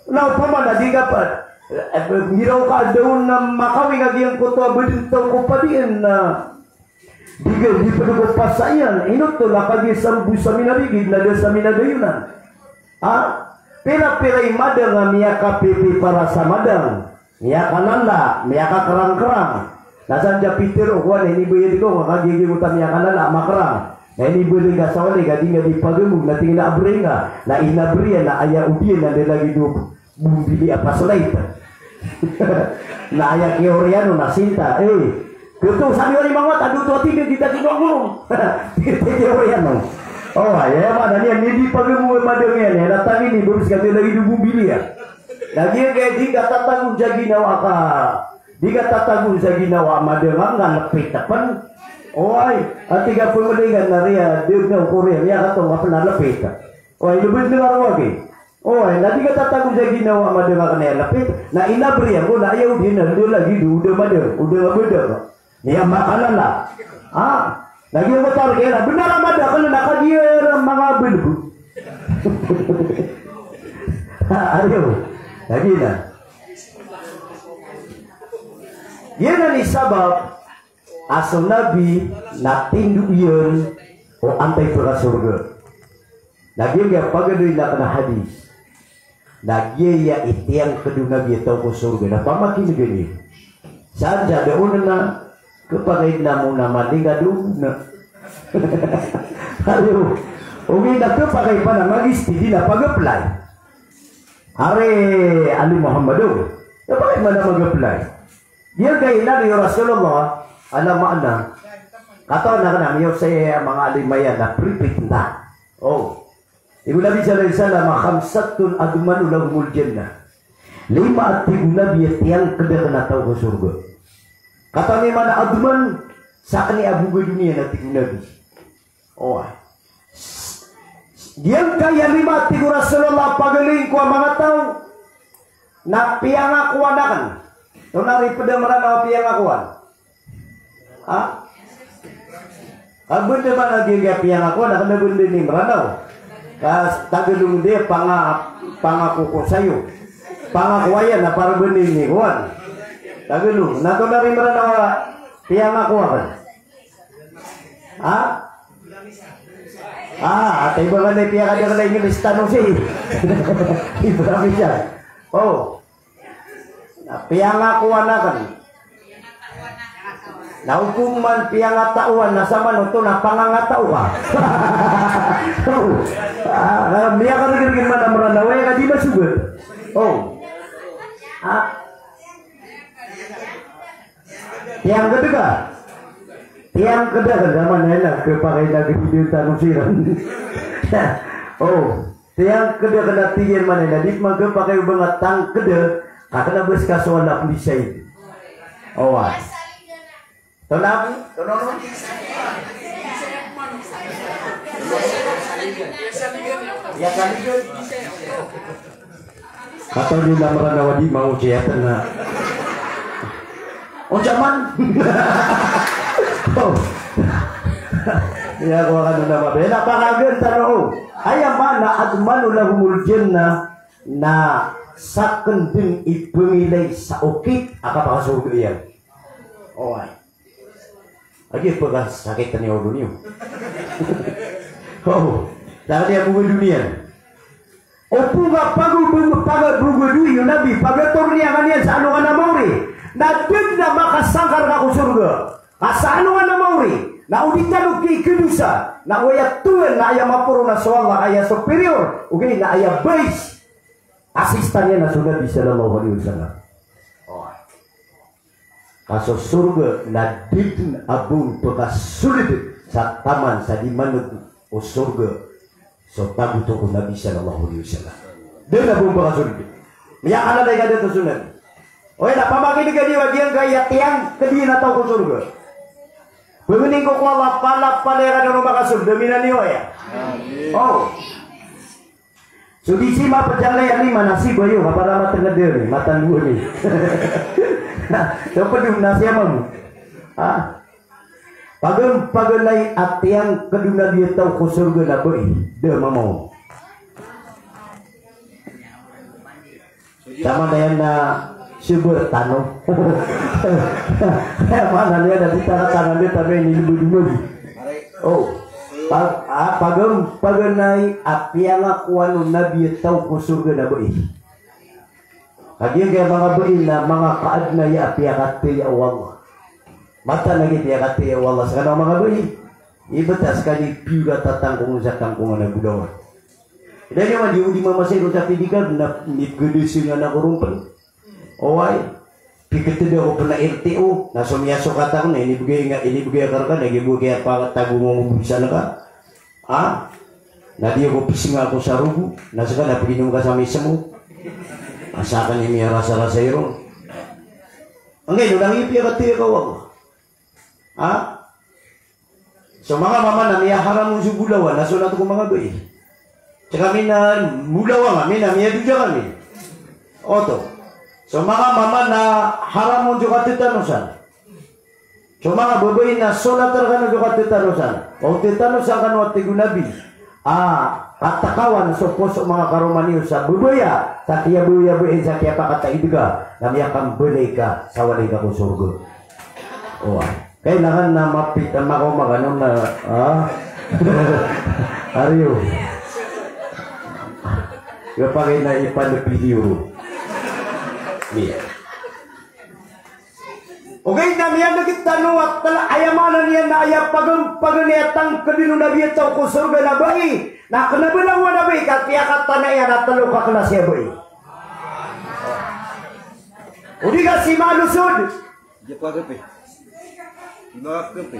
Na opama na di ka pn, eh, miraw ka daon na makawing a giyangkoto a badn taw ko padian na di ka, di pd ko pasaiyan, ino oto na kagiya sambo sa minarigid na da sa minadayonan. Ha? Pira-pira i madang a miyakapipi para sa madang. Miyakalala, miyakakrangkrang. Na san diyapiter o kowan, inibayad ko, nga kagiya giyoto a miyakalala, makrang. Na inibayad ka sa walay ka di nga di pagamog, na tig iyan a abri nga. Na inabri iyan, na aya odi iyan, na da lagid o bombili a paslight. Na aya kiyaoriyan on na sinta. Eh, kto sa di wari mawat, ado oto a tig iyan, di ta kiyaoriyan on. Tig iyan, kiyaoriyan on. Oway, aya maana niyan, di pagamog a madang iyan, aya na tagi ni, boris ka da lagid o bombili iyan. Na giyangkaya di katatago sa ginawa ka, di katatago sa ginawa a madang a nga lpit pn. Oway, a tig a pmlingan na riya, di na okor iyan, miyakatonga pn a lpit. Oway, lbd na nga rowagi. Oway, na di katatago sa ginawa a madang a kna a lpit, na inabri iyan ko na aya odi iyan na da lagid o da madang, o da nga badang. Iya makalala. Ah, lagid o target na bnar a madakl na kagiya manga blb. Ayo. Lagid na. Giyanan i sabap a so Nabi na tindo iyan o antaa i pkasorga. Na giya, giya pagaloy na kna hadis. Na giyaya i tiyangkd o Nabi a taw ko sorga, na pamakinegen iyo. San sa da on na, khapakay na mo na malinga doon na. Ayo, ogaid na khapakay pn a mag-study na pag-apply. Ari Ali Muhammad o, khapakay pn a mag-apply. Giyangkai inaloy o Rasulullah, ala maana. Katawan akn a miyaosay a manga alim iyan na prepare nta. O. Tig o Nabi sallallahu alaihi wasallam, "Khamsatun admanu lahumul jannah." Lima a tig o Nabi a tiyangkd akn a taw ko sorga. Katawan i maana adman, sakn i abog a doniya na tig o Nabi. Oway. Giyangkaya lima a tig o Rasulullah a pagaloyin ko a manga taw na piyangakowan akn. Tonaa i pd a Mranaw a piyangakowan? Ha? Ka bnd man a giyangkaya piyangakowan, na kna bnd i Mranaw. Ka Tagalog di, panga, pangako ko sayo. Pangakowa iyan na para bnd i kowan. Tagalog. Na tonaa i Mranaw a piyangakowa akn? Ha? Ah, atay ba ka na piyakadakl a Inglis tano si. Ibrahim siya. O. Na piyangakowan akn. Na o pman piyangataowan na saman oto na pangangatao ka. O. Ah, miyakargn man a Mranaw, aya ka di masogat. O. Ah, Tiyangkd ka. Tiyangkd ka, da man na khapakay na gdn tano siran. O, tiyangkd ka na tig iyan man na di man khapakay o ba nga tangkd ka kna ba ska so Allah pn di said. Oway. Tonaa bo? Tonono? Iya, salign. Katawan iyo na Mranaw a di mawjiyat na. O zaman. O. Iya, ko kano na mabaya. Na pakagen tano. Aya maana admanu lahumul jannah, na sakn dn i pngilay sa okit a kapakasorga iyan. Oway. Agi pkasakitn i olo niyo. O, sa kaniya bo doniya. O pn ka pago, pago, pago, pago, doy o Nabi, pagatoron iyan kaniyan sa alongan a maori. Na da dn a makasangkar ka ko sorga. Ka sa alongan a maori. Na o di tano kikdosa. Na o aya tohan, na aya maporo na so Allah, aya superior. Ogaid na aya vice. Assistant iyan na so Nabi sallallahu alaihi wasallam. O. Ka so sorga na di dn a bo pkasold sa taman sa di maneg o sorga so tagoto ko Nabi sallallahu alaihi wasallam. Da dn a bo pkasold. Miyakala da i kadato so Nabi. Oy, na pamakinega niyo a giyangkaya tiyangkd iyan a taw ko sorga. Pangnin ko ko Allah, palapalaya ka dn o makasold, aminan iyo aya. Amin. O. So di si mapajangay a lima na si bayo, ka para matngd iyan, matanduan iyan. So pd on na si ama mo. Ha? Pagn, paganay a tiyangkd o Nabi a taw ko sorga na bai, da mamaw. Taman iyan na sibir tano. Maana niyan na di tano tanan di tano ini lebih dulu. O, pag, ah, pagam, paganay a piyangakowan o Nabi a taw ko sorga na bai. Kagiya manga bai na manga kaadna iyan a piyakataya o Allah. Mataan a giya piyakataya o Allah skano a manga bai. Ibt a skano i piyorat a tangkong sa tangkongan a bolawan. Ida niyo man di o di mamasay ko sa pedicab na mipgdasing a na ko rompel. Oway. Piketeda ko pn a L T O, na so miyasokat ako na inibgay nga, inibgay akn rka, na giya bo kiyapatago mo mo bisan ka. Ha? Na di ako psnga ako sa rogo, na ska na pginom ka sa mismo. Asa ka niyan miyarasarasay ron. Angkay, no, na ipiya ka tiri ka wag. Ha? So manga mama na miyaharam on so bolawan, na so nato ko manga bai. Sa kami na bolawan kami, na miyadoda kami. Oto. So manga mama na haram on so katetanosan. So manga babai na solat rkano so katetanosan. O tetanosan kano a tig o Nabi. Ah, katakawan so poso o manga karoma niyo sa babaya, sa kiyabaya bai, sa kiyapakataid ka, na miyakambalay ka sa walay ka ko sorga. Oway. Kailangan na mapit a makaoma kano na, ah. Ariyo. Kapakay na ipan a video. Iya. Ogaid na miyaneg tano a tla, aya maana niyan na aya pagam, pagam iyan a tangkdn o Nabi a taw ko sorga na bai, na kna ba langowan a bai ka piyakatana iyan a tlo ka klasi a bai. O di ka si malusod. Di pa kape. Di ba kape?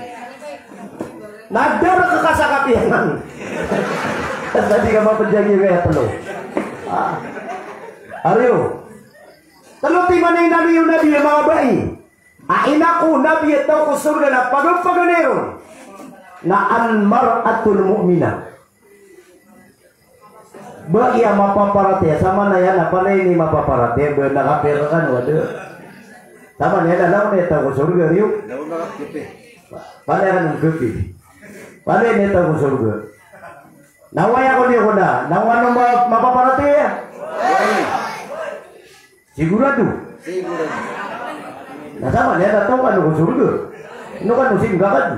Na da rka ka sa kape iyan. Sa di ka mapajagi kaya tlo. Ah. Ariyo. Tlo timan a inaloy o Nabi a manga bai. A inako o Nabi a taw ko sorga na pagapaganay ron na al-mar'atul mu'minah. Bai a mapaparatiyaya, sa maana iyan na palaya i mapaparatiyaya, ba na kapir kan wada. Sa maana iyan na langon i taw ko sorga, riyo. Palaya kan kapi. Palaya i taw ko sorga. Na waya ko niyo ko na, na wano ma-, mapaparatiyaya. Sigurado. Sigurado. Na sa maana iyan na taw kano ko sorga. Ino kano sii ngka kano.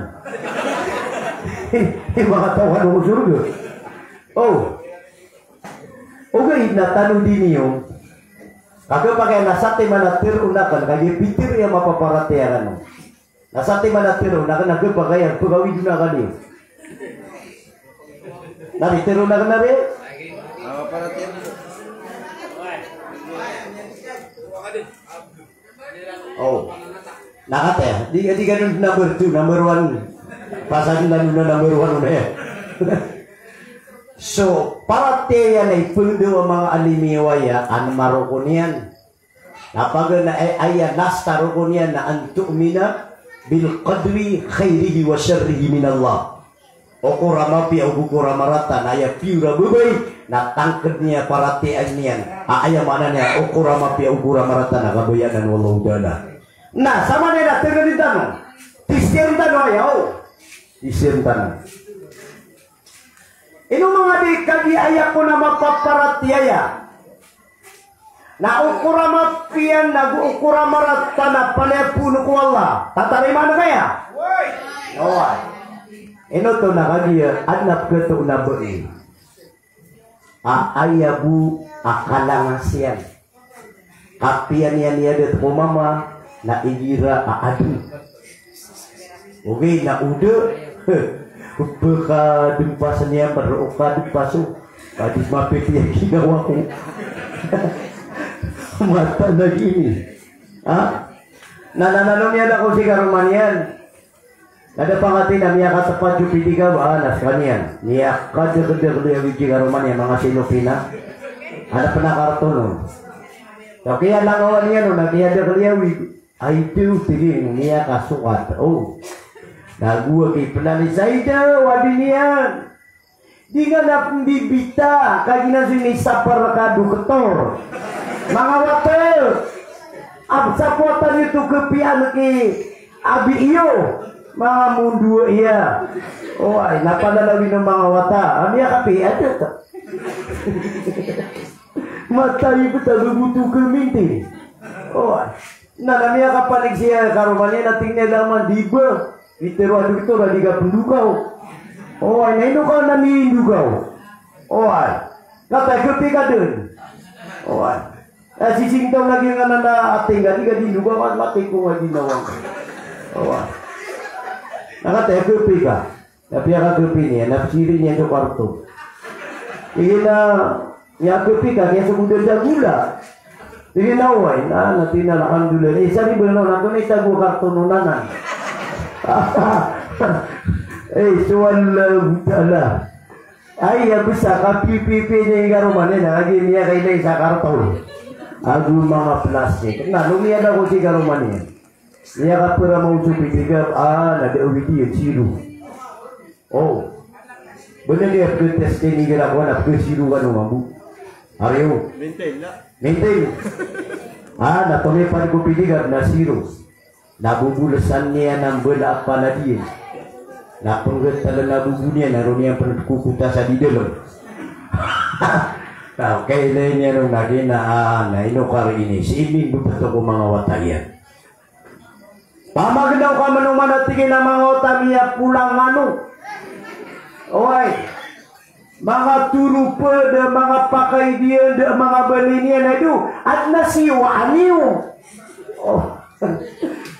Di ba ka taw kano ko sorga. O. Ogaid na tanodi niyo. Kagiya pakay na satiman a tharoon akn, kagiya pitharo iyan a mapaparatiyaya kano. Na satiman a tharoon akn, na khapakay a pkhawid on akn iyo. Na di tharoon akn na di? O. Na kataya, di, di ka dn number two, number one. Pasad na dn a number one on aya. So, paratiyaya na ipngndaw a manga alim iyan a nm a rokon iyan. Na paganay a aya last a rokon iyan na an tu'mina bil qadri khairihi wa sharrihi min Allah. Okor a mapiya ago okor a marata na aya piyor a babay na tangkd niyan, paratiyayaan iyan. A aya maana niyan, okor a mapiya ago okor a marata na kabayaan o Allahu Ta'ala. Na, samanaya na tngdn tano. Tisiyan tano aya, o. Tisiyan tano. Ino manga di kagiya aya kon a mapaparatiyaya. Na okor a mapiya na go okor a marata na palaya poon ko Allah. Tatarimaan ka aya? Oway. Ino oto na kagiya adn a pkhatoon a bai a aya bo a kalangas iyan. Kapiya niyan iyan dn ko mama na igira a adn. Ogaid na o da, pkhadmpas iyan pn, o kadmpas o. Ka di mapipiya ginawa ko. Mataan a gini. Ha? Na, na, na, ino miyada ko si karoma niyan. Na da pangati na miyakatpat so pidigaw, a, na skaniyan. Miyakadakdakl iyan si karoma niyan, manga sinopina. Adn a pn a karton on. So kiyalangawan iyan on, na miyadakl iyan. Ay, do, tig iyan, miyakasokat. O. Na go a kipnani, Zaidaw, odi niyan. Di ngka na pmbibita, kagiya na so inisapar ka doktor. Manga wata, a, sapowatan iyo to khapiya ki abi iyo. Manga mondowa iya. Oway, na palalaw ino manga wata. A miyakapiya dn oto. Matay btad o boto khamintin. Oway. Na, na miyakapanik si karoma niyan, na tig iyan a man di ba. Pitharo a doktor a di ka pndokaw. Oway, na ino ka na mindokaw? Oway. Kataya khapiya ka dn. Oway. A, sisingtaw lagid anan a ating ka, di ka di ndokaw, mat-, matay ko nga di nawang. Oway. Na kataya khapiya ka. Na piyakakhapiya niyan, na psiring iyan so karton. Tig iyan a, miyakhapiya ka, kiyasogodan sa gola. Tig iyan a, oway, na, na tig iyan a, alhamdulillah. Isa di ba, na, na, na, itago a karton on anan. Eh, so Allahu Ta'ala. Aya bs a kapipipiya niyan i karoma niyan, na lagid miyakailay sa karton. Ago manga plastik. Na, ino miyada ko si karoma niyan. Miyakaprama on so pidigaw, a, na da a widi iyan, zero. O. Bnar iyan a pkhatest iyan igira kowan a pkha-zero kano mambo. Ari o. Maintain na. Maintain. A, na pamipad ko pidigaw na zero. Na bobolsan iyan a mbala a palad iyan. Na pnggataln a bobo niyan, na roo niyan pn kokota sa di dalm. Na kailay niyan on lagid a, a, na ino kari ini. Si Imin bo pto ko manga wata iyan. Pamagnaw ka manoman a tig iyan a manga wata miyapolang ano. Oway. Manga toropa, da manga pakay diyan, da manga balay niyan, ado. Adn a siwaan iyo. O.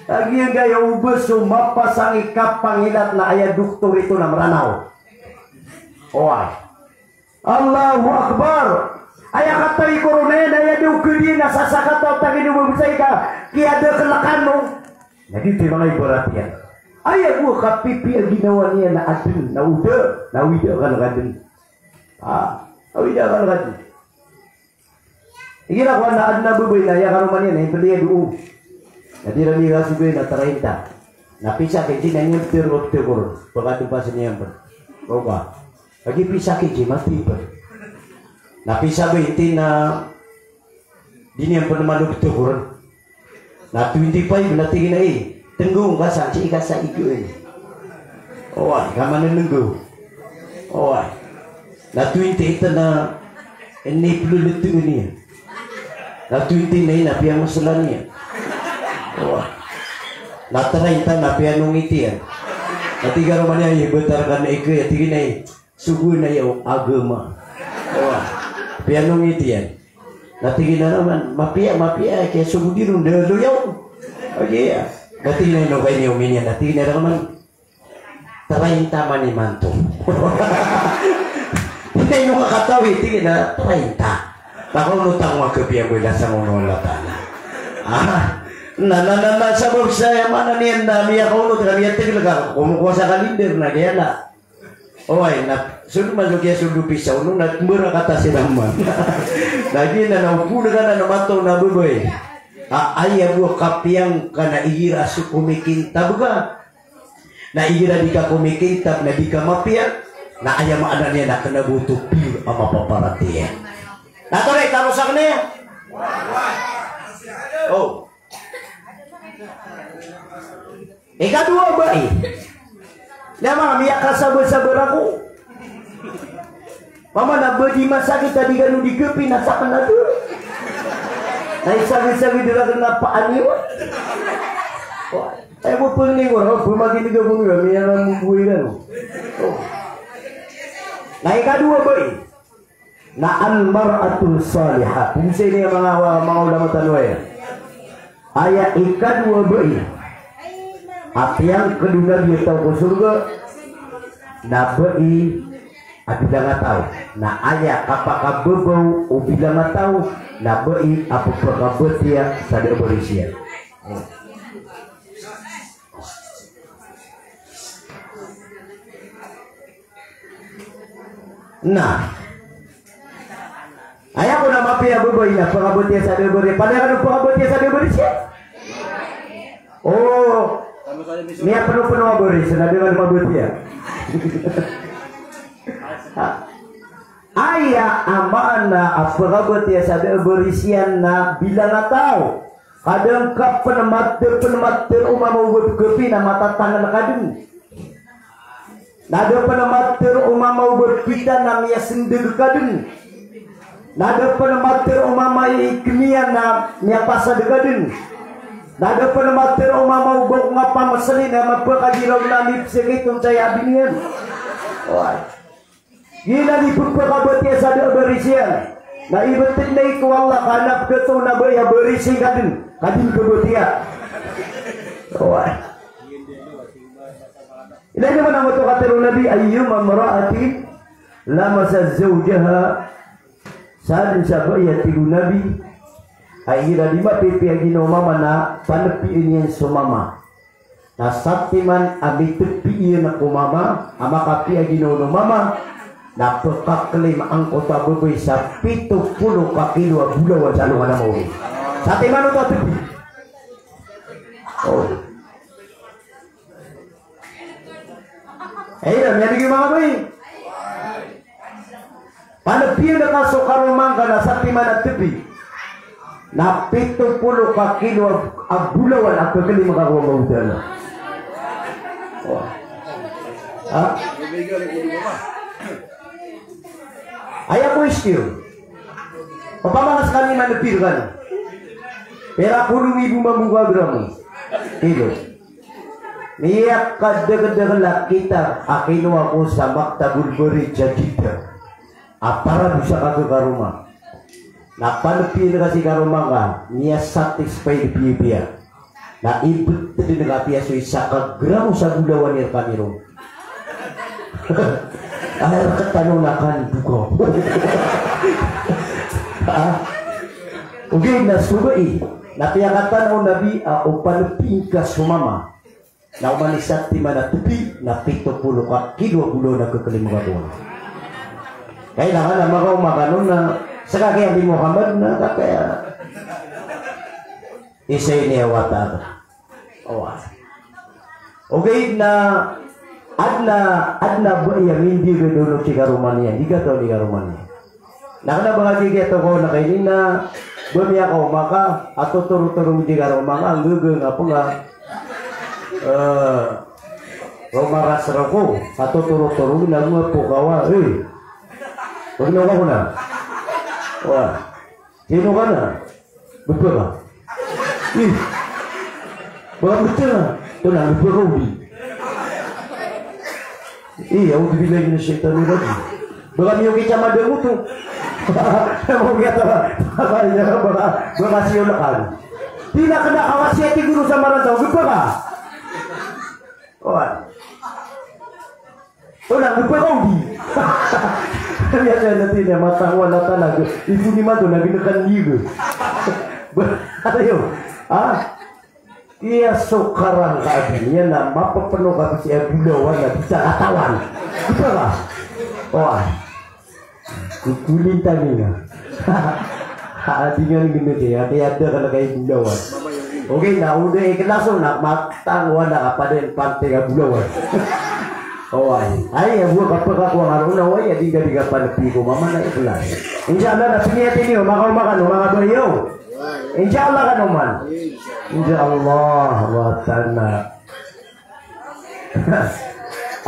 Lagid iyan gaya o ba so mapasang i kapangilat na aya doktor ito na Mranaw. Oway. Allahu Akbar. Aya katay ko ron, aya da o khadi na sasakataw, tagi do ba bsay ka kiyadakl kano. Na giyoto i manga ibarat iyan. Aya bo a kapipiya ginawa niyan na adn, na o da, na awida kano ka dn. A, awida kano ka dn. Igira kowan na adn a babay na aya karoma niyan na ipd iyan dn o. Na di iran igasogay na treinta. Na pisa ki di na niyan ptero, ptero. Pkadmpas iyan pn. Oba. Lagid pisa ki di mati pn. Na pisa ba intin na di niyan pn malo ptero. Na twenty-five na tig iyan a, eh, tnggaw ngka san sii ka sa igo ini. Oway, ka manannggaw. Oway. Na twenty-eight na iniploltng iyan. Na twenty-nine na piyamslan iyan. Oway. Na treinta na piyanongit iyan. Na tig a roo man iyan, "Ay, batar ka na ika," tig iyan a, eh. Sogoan aya o agama. Oway. Piyanongit iyan. Na tig iyan a roo man, mapiya, mapiya, kiyasogodi ron, da loyaw. Oke, ya. Na tig iyan a ino ka ini omin iyan. Na tig iyan a roo man, treinta man imanto. Ino ka katawi, tig iyan a treinta. Na kaono tano a kapiya bo i lasang o Allah Ta'ala. Ah. Na, na, na, na, sabap sa aya maana niyan na miyakaonot ka, miyategal ka, komokowa sa kalinder na giya na. Oway, na, so di man so kiyasold o pisaw, no, na mbarakat a siran man. Na giya na, na opon ka na, na mataw na babay. A, aya bo a kapiyang ka na igira so komikintab ka. Na igira di ka komikintab na di ka mapiya, na aya maana niyan na kena bo oto pure a mapaparatiyaya. Na toray, taro sa kena. Oh. Ikadowa, bai. Na manga miyakasabar-sabar ako. Pama na ba di masakit a di kano di kapi na sakn a doro. Na isagad-sagad rakn a paan iyo. Ay, bo pn ni ko, bo makinig ako nila, miyanan mo bo iran. Na ikadowa, bai. Na al-mar'atus salihah. Pn sa ini manga, manga ulama tano aya. Aya ikadowa, bai, a piyangkd o Nabi a taw ko sorga, na bai a bilang a taw. Na aya kapakababaw o bilang a taw, na bai a pphakabatiya sa da a barisiyan. Na aya ko na mapiya a babay na pphakabatiya sa da a bari, palaya kano pphakabatiya sa da a barisiyan. O, miyapnopno a bari, sa na di kano mabatiya. Aya a maana a pphakabatiya sa da a barisiyan na bilang a taw. Kadn ka pn mat, pn matharo o mama o ba kapi na matatangan ka dn. Na da pn matharo o mama o ba kita na miyasndg ka dn. Na da pn matharo o mama i kmiyan na miyapasad ka dn. Na da pn matharo o mama o ba ko nga pamsli na mapakagiraw na mipsik i tontay a biniyan. Oway. Giyanan i pphakabatiya sa da a barisiyan. Na ibtad na i ko Allah ka na pkhato na bai a barisi ka dn, ka dn kabatiya. Oway. Ilay naman angkoto a katharo o Nabi, ayyuma imra'atin lamasat zawjaha. Sadn sa bai a tig o Nabi a igira di mapipiya ginawa o mama na panpiya niyan so mama. Na satiman a mitpi iyan ko mama, a makapiya ginawa o mama, na pkhaklaim angkoto a babay sa pito polo ka kilo a bolawan sa alongan a maori. Satiman oto a tpi. O. Aya, miyabgi manga babay. Panpiya ngka so karoma ngka na satiman a tpi na pito polo ka kilo a bolawan a pkhaklaim ngka ko Allahu Ta'ala. Ha? Aya ko istiyo. Opama ka skaniyan manpi rkano. Pira polo nggibo mambo ka gramo. Kilo. Miyakadakdakl a kitab a kinowa ko sa Maktabul Bari Jadid a para bo sa kakakaroma. Na panpiya ngka si karoma ngka, miya-satisfied piyapiya. Na ibtad ngka piya so isa ka gramo sa bolawan i rkami ron. Ay, rktano na kan duka. Ha? Ogaid na so bai, na piyakatana o Nabi a o panpiya ngka so mama. Na oman i satiman a tpi na pito polo ka kilo a bolawan a khaklaim ngka ko. Kailangan a makaoma kano na ska ki Abi Muhammad na kakaya. Isa ini a wata. Owa. Ogaid na adn a, adn a bai a mindiya ka dono si karoma niyan, di kataw di karoma niyan. Na kna ba ka di kiyatokaw na kaini na ba miyakaoma ka a totorotoro di karoma ngka, nggaga ngka pn ka. Eh, roma ras roko a totorotoro na ngka pn ka wa. Eh. Ba kna ka kona. Wa. Sino ka na? Bba ka? Ih. Baka bba ka. Tonaa, bba ka odi. Ih, a'udhu billahi minash shaitanir rajim. Baka miyoki sa madam oto. Baka, baka siyo na ka. Di na kna ka wasiyat i goro sa maranta, bba ka. Oway. Tonaa, bba ka odi. Kaya kaya natin ya, matawa na talaga. Ibu ni mato na ginakan liga. Ba, ano yun? Ha? Iya so karangka a di niyan na mapapeno ka sii a bolawan na di sa katawan. Di ba ka? Oway. Kukulintan iyan. Ha, di niyan ginawa, kaya, kaya da ka na kaya bolawan. Okay, na o da i kelas o na matang wala ka pa din pante ka bolawan. Oway. Ay, ya, buwa ka pagkakuha nga ron, oway, ya, di ka, di ka panapi ko, mama na i kelas. Insha Allah, na piniyati niyo, makaw, makaw, makaw, makaw, Insha Allah kano man. Insha Allah wa ta'ala.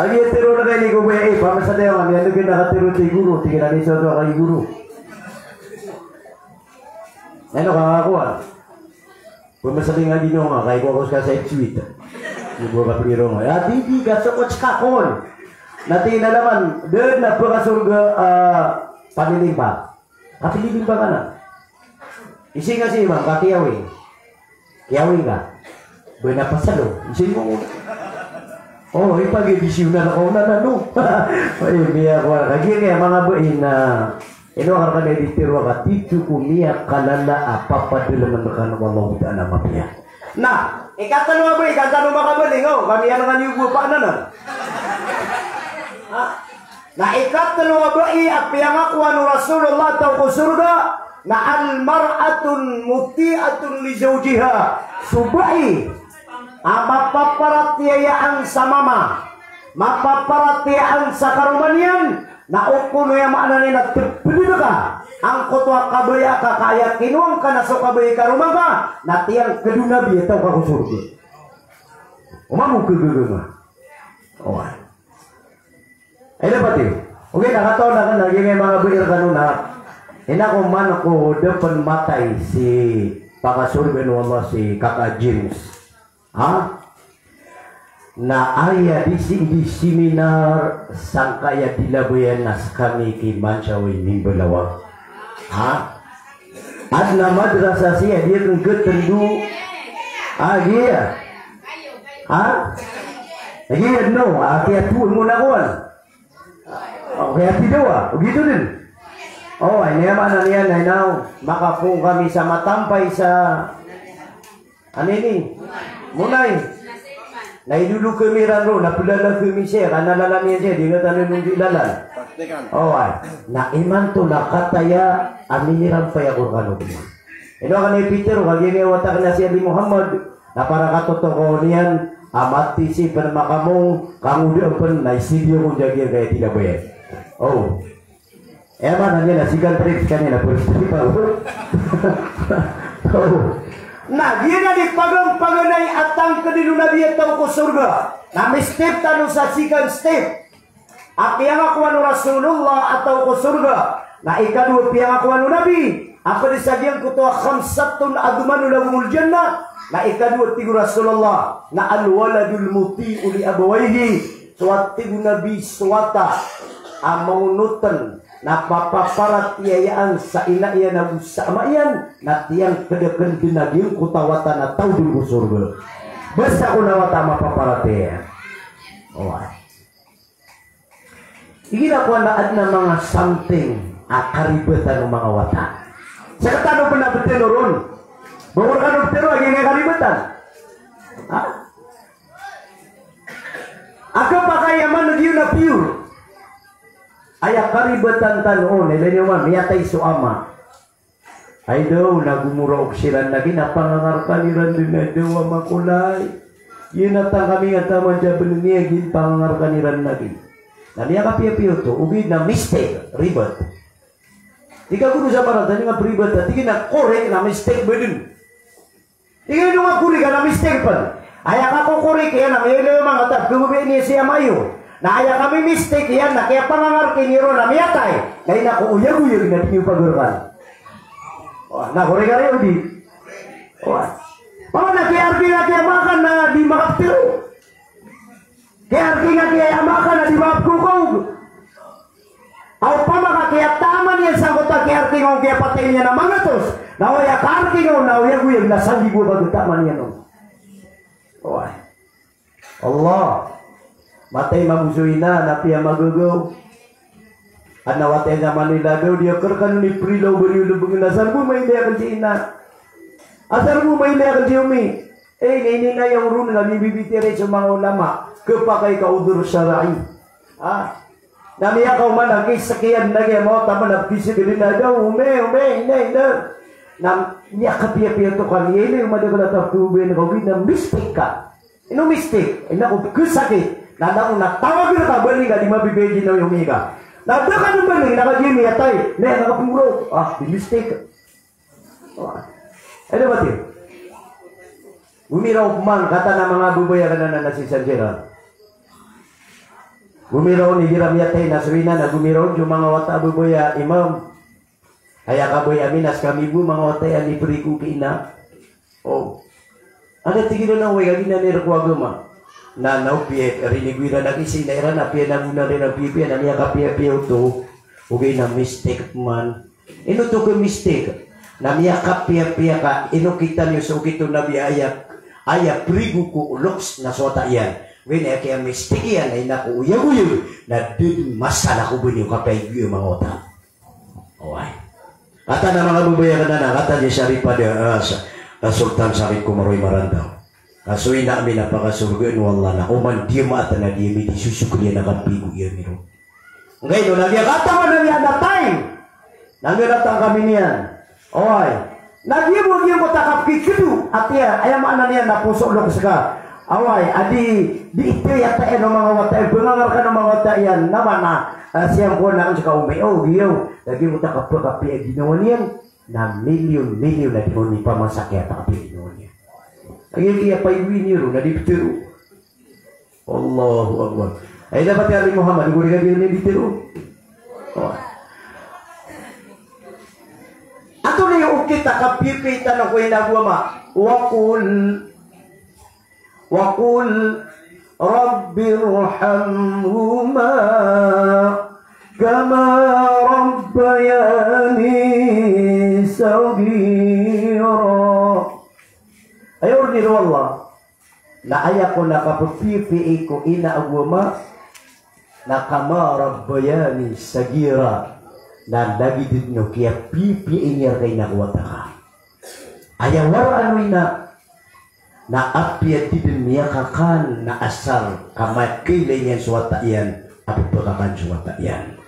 Agi tero na kay ni ko ba, eh, pamasa tayo nga, miyan na kay nakatero ti guru, tingin na ni sa to kay guru. Ano ka nga kuwan? Pamasa tayo nga dino nga, kay ko ako sa side suite. Ibo ka pagiro nga. Ya, di, di, ka sokot sa kakon. Na tingin na naman, doon na pagkasurga, ah, paniling pa. Kapilibing ba ka na? Isi nga si Imam, ka kiyawing. Kiyawing ka. Ba na pasalo. Isi mo. Oh, ipag-edisyon na ako na, na, no? Ay, miya ko, lagi niya, mga buin na, ino ka ka na editiro ka, tito ko miya kalala, apa pa dalaman ka na, wallahu ta'ala mapiya. Na, ikatlo a ba, ikatlo makabaling, oh, kami yan nga niyo pa na, na. Ha? Na ikatlo a bai a piyangakowan o Rasulullah a taw ko sorga na al-mar'atul muti'atul li zawjiha. So bai a mapaparatiyayaan sa mama, mapaparatiyayaan sa karoma niyan, na o kono aya maana niyan na tepeded ka angkoto a kabaya ka, ka aya kinowa ngka na so kabaya i karoma ngka, na tiyangked o Nabi a taw ka ko sorga. Oman mo kegegema. Oway. Ay, dapat iyo. Okay, na katawan aken na giyangkai manga bai rekano na ina ko man ko da pen matay si pakasorgaan o Allah si Kaka James. Ha? Na aya di si, di seminar sangkaya di labayan na sekami ki Mansaw i Mimbalawa. Ha? Adn a madrasa siya di aken getendo. Ah, giya. Ha? Giya no, ah, kiyatoon mo na kowan. Okay, ati dawa, o gito den. Oh, ay niya maana niyan, ay naw, makapoon kami sa Matampay sa, ano ini? Monay. Na idolo kami ran ron, na pelala kami siya, ka na lalan iyan siya, di na tano nunggi lalan. Praktikan. Oh, ay. Na imanto na kataya a minirampay ako rekano. Ino ka na i Peter, kagiya niya wata aken a si Ali Muhammad, na para katotokawan iyan a mati si pen makamong, kangoda pen na isidiyo ko jagiya gaya tida bayan. Oh. Aya maana niyan na sigan trip sekaniyan na pwede pa. Oh. Na giyanan i paganpaganay a tangked o Nabi a taw ko sorga. Na mistep tano sa second step a piyangakowan o Rasulullah a taw ko sorga. Na ikadowa piyangakowan o Nabi a ped sa giyangkoto a khamsatun admanu lahumul jannah. Na ikadowa tig o Rasulullah na al-waladul muti'u li abawayhi. So a tig o Nabi so wata a maonoten na papaparatiyayaan sa ina iyan ago sa ama iyan, na tiyangked aken den a giyangkoto a wata na taw den ko sorga. Basta ko na wata a mapaparatiyaya. Oway. Igira kowan na adn a manga something a karibatan o manga wata. Sekatano pen a betero ron. Ba ko rekano betero a giya karibatan. Ha? Aka pakay a maneg iyo na pure. Aya karibatan tano on, ilay niyo man, miyatay so ama. Ay daw, na gomora ok siran lagi, na pangangarkan iran den a daw a makolay. Iyan a tangkami nga taman sa benen iyan, gin pangangarkan iran lagi. Na miyakapiyapiya oto, ogaid na mistake, ribat. Di ka goro sa parantan nga ribat, di ka na correct na mistake ba den. Ino nga korek ka na mistake pen. Aya ka kokorek iyan a miyailay o manga tag, kebebay niyan si ama iyo. Na aya ka mimistake iyan na kiyapangangarki niyo ron a miyatay. Na ina ko oyagoyag na di niyo pagerkan. Wah, na korek ka ron di. Wah. Paman na kiyarki na kiyamakan na di makaptero. Kiyarki nga kiyamakan na di mapkokog. Aw pama ka kiyataman iyan sangkoto a kiyarki nga on kiyapatay niyan a mangatos. Na aya karki nga on na oyagoyag na sanggibo a pagtaman iyan on. Oway. Allah. Matay mambo so ina na piyamagagaw. Adn a wata iyan sa Manila daw, di a kerkan on i prilaw ba niyo lebengen, asar bo mailay aken si ina. Asar bo mailay aken si omi. Eh, ini, ini na aya oron na mibibitiyarai so manga ulama, khapakay ka udhur shar'i. Ah. Na miyakaoma na kisekiyan na giya mawata man a pkisegeden a daw, ome, ome, ina, ina. Na miyakapiyapiya oto ka, ina, ina, madakl a taw, ogaid na mistake ka. Ino mistake? Ina ko pkhasakit. Na langon a tawag rka, bali ka di mapipiya ginawa iyo mika. Na da ka di bali, na kagiya miyatay. Na, na kapngoro. Ah, di mistake. Ay, da ba tiyo? Gomiraw pman, kataan a manga babay a kna na sii sa Jera. Gomiraw igira miyatay na so ina na gomiraw so manga wata a babay a imam. Aya kabaya ami na skami bo manga wata iyan i prigo ki ina. O. Anda tig iran a oway ka giyanan i rk o agama. Na, na opiya, rinig iran a kisi na iran a piya na gona iran a piyapiya na miyakapiyapiya oto. Ogaid na mistake pman. Ino oto ka mistake? Na miyakapiyapiya ka, ino kita niyo so okit o Nabi a aya, aya prigo ko loks na so wata iyan. Ogaid na aya kiya mistake iyan, na ina ko oyagoyag, na da dn masalah ko ba niyo kapiyagoyag o manga wata. Oway. Kataan a manga babay a kna na, kataan iyan Sharifah da, ah, sa, ah, Sultan Sakit ko Maroy Marantaw. Ka so ina ami na pakasorgaan o Allah na oman di mataan a di ami di sosokl iyan a kapigo iyan iro. Nggaino na giya katawan ami a na time. Na nggaino a tangkami niyan. Oway. Na giya bo giyangkoto a kapkikdo. Ati a, aya maana niyan na poso o loks ka. Oway, a di, di ito yata iyan o manga wata iyan, bangangar ka o manga wata iyan, na mana, ah, siyangkoto na ska omi, o, giyaw. Na giyangkoto a kapakapiya ginawa niyan, na milyon-milyon a di on ipamasa kiyata kapiya ginawa niyan. Lagid iya paiwi niyo ron, na di ptero. Allahu Akbar. Ay, dapat ya Ali Muhammad, guri ka di on di ptero. O. Antonaa i okit a kapipiya tano ko ina ago ama? Wa qul, wa qul rabbirhamhuma kama rabbayani saghira. Aya oron iyan o Allah. Na aya kon a kapphiyapiya ko ina ago ama, na kama rabbayani saghira, na lagid dn o kiyapiyapiya iyan rka ina ko wata ka. Aya waraan o ina, na apiya di dn miyakakan na asar ka makailay niyan so wata iyan a pphakakan so wata iyan.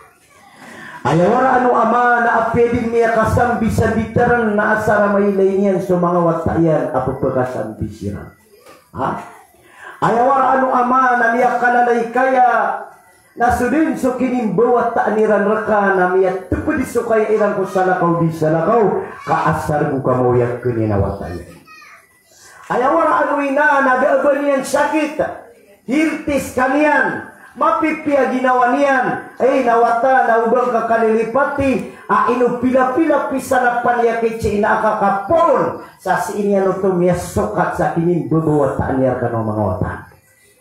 Aya waraan o ama na apiya di dn miyakasambi sa bitaran na asar a mailay niyan so manga wata iyan a pphakasambi siran. Ha? Aya waraan o ama na miyakalalayakaya na so dn so kinimbawataan iran rka na miyatpd so kaya iran ko salakaw di salakaw ka asar bo ka maoyag kn iyan a wata iyan. Aya waraan o ina na da a ba niyan sakit, hirtis ka niyan, mapipiya ginawa niyan, ay na wata na o ba ngka kalilipati a ino pilapila pisan a paniyakit si ina a kakapoon sa sii niyan oto miyasokat sa kinimbabawataan iyan rkano a manga wata.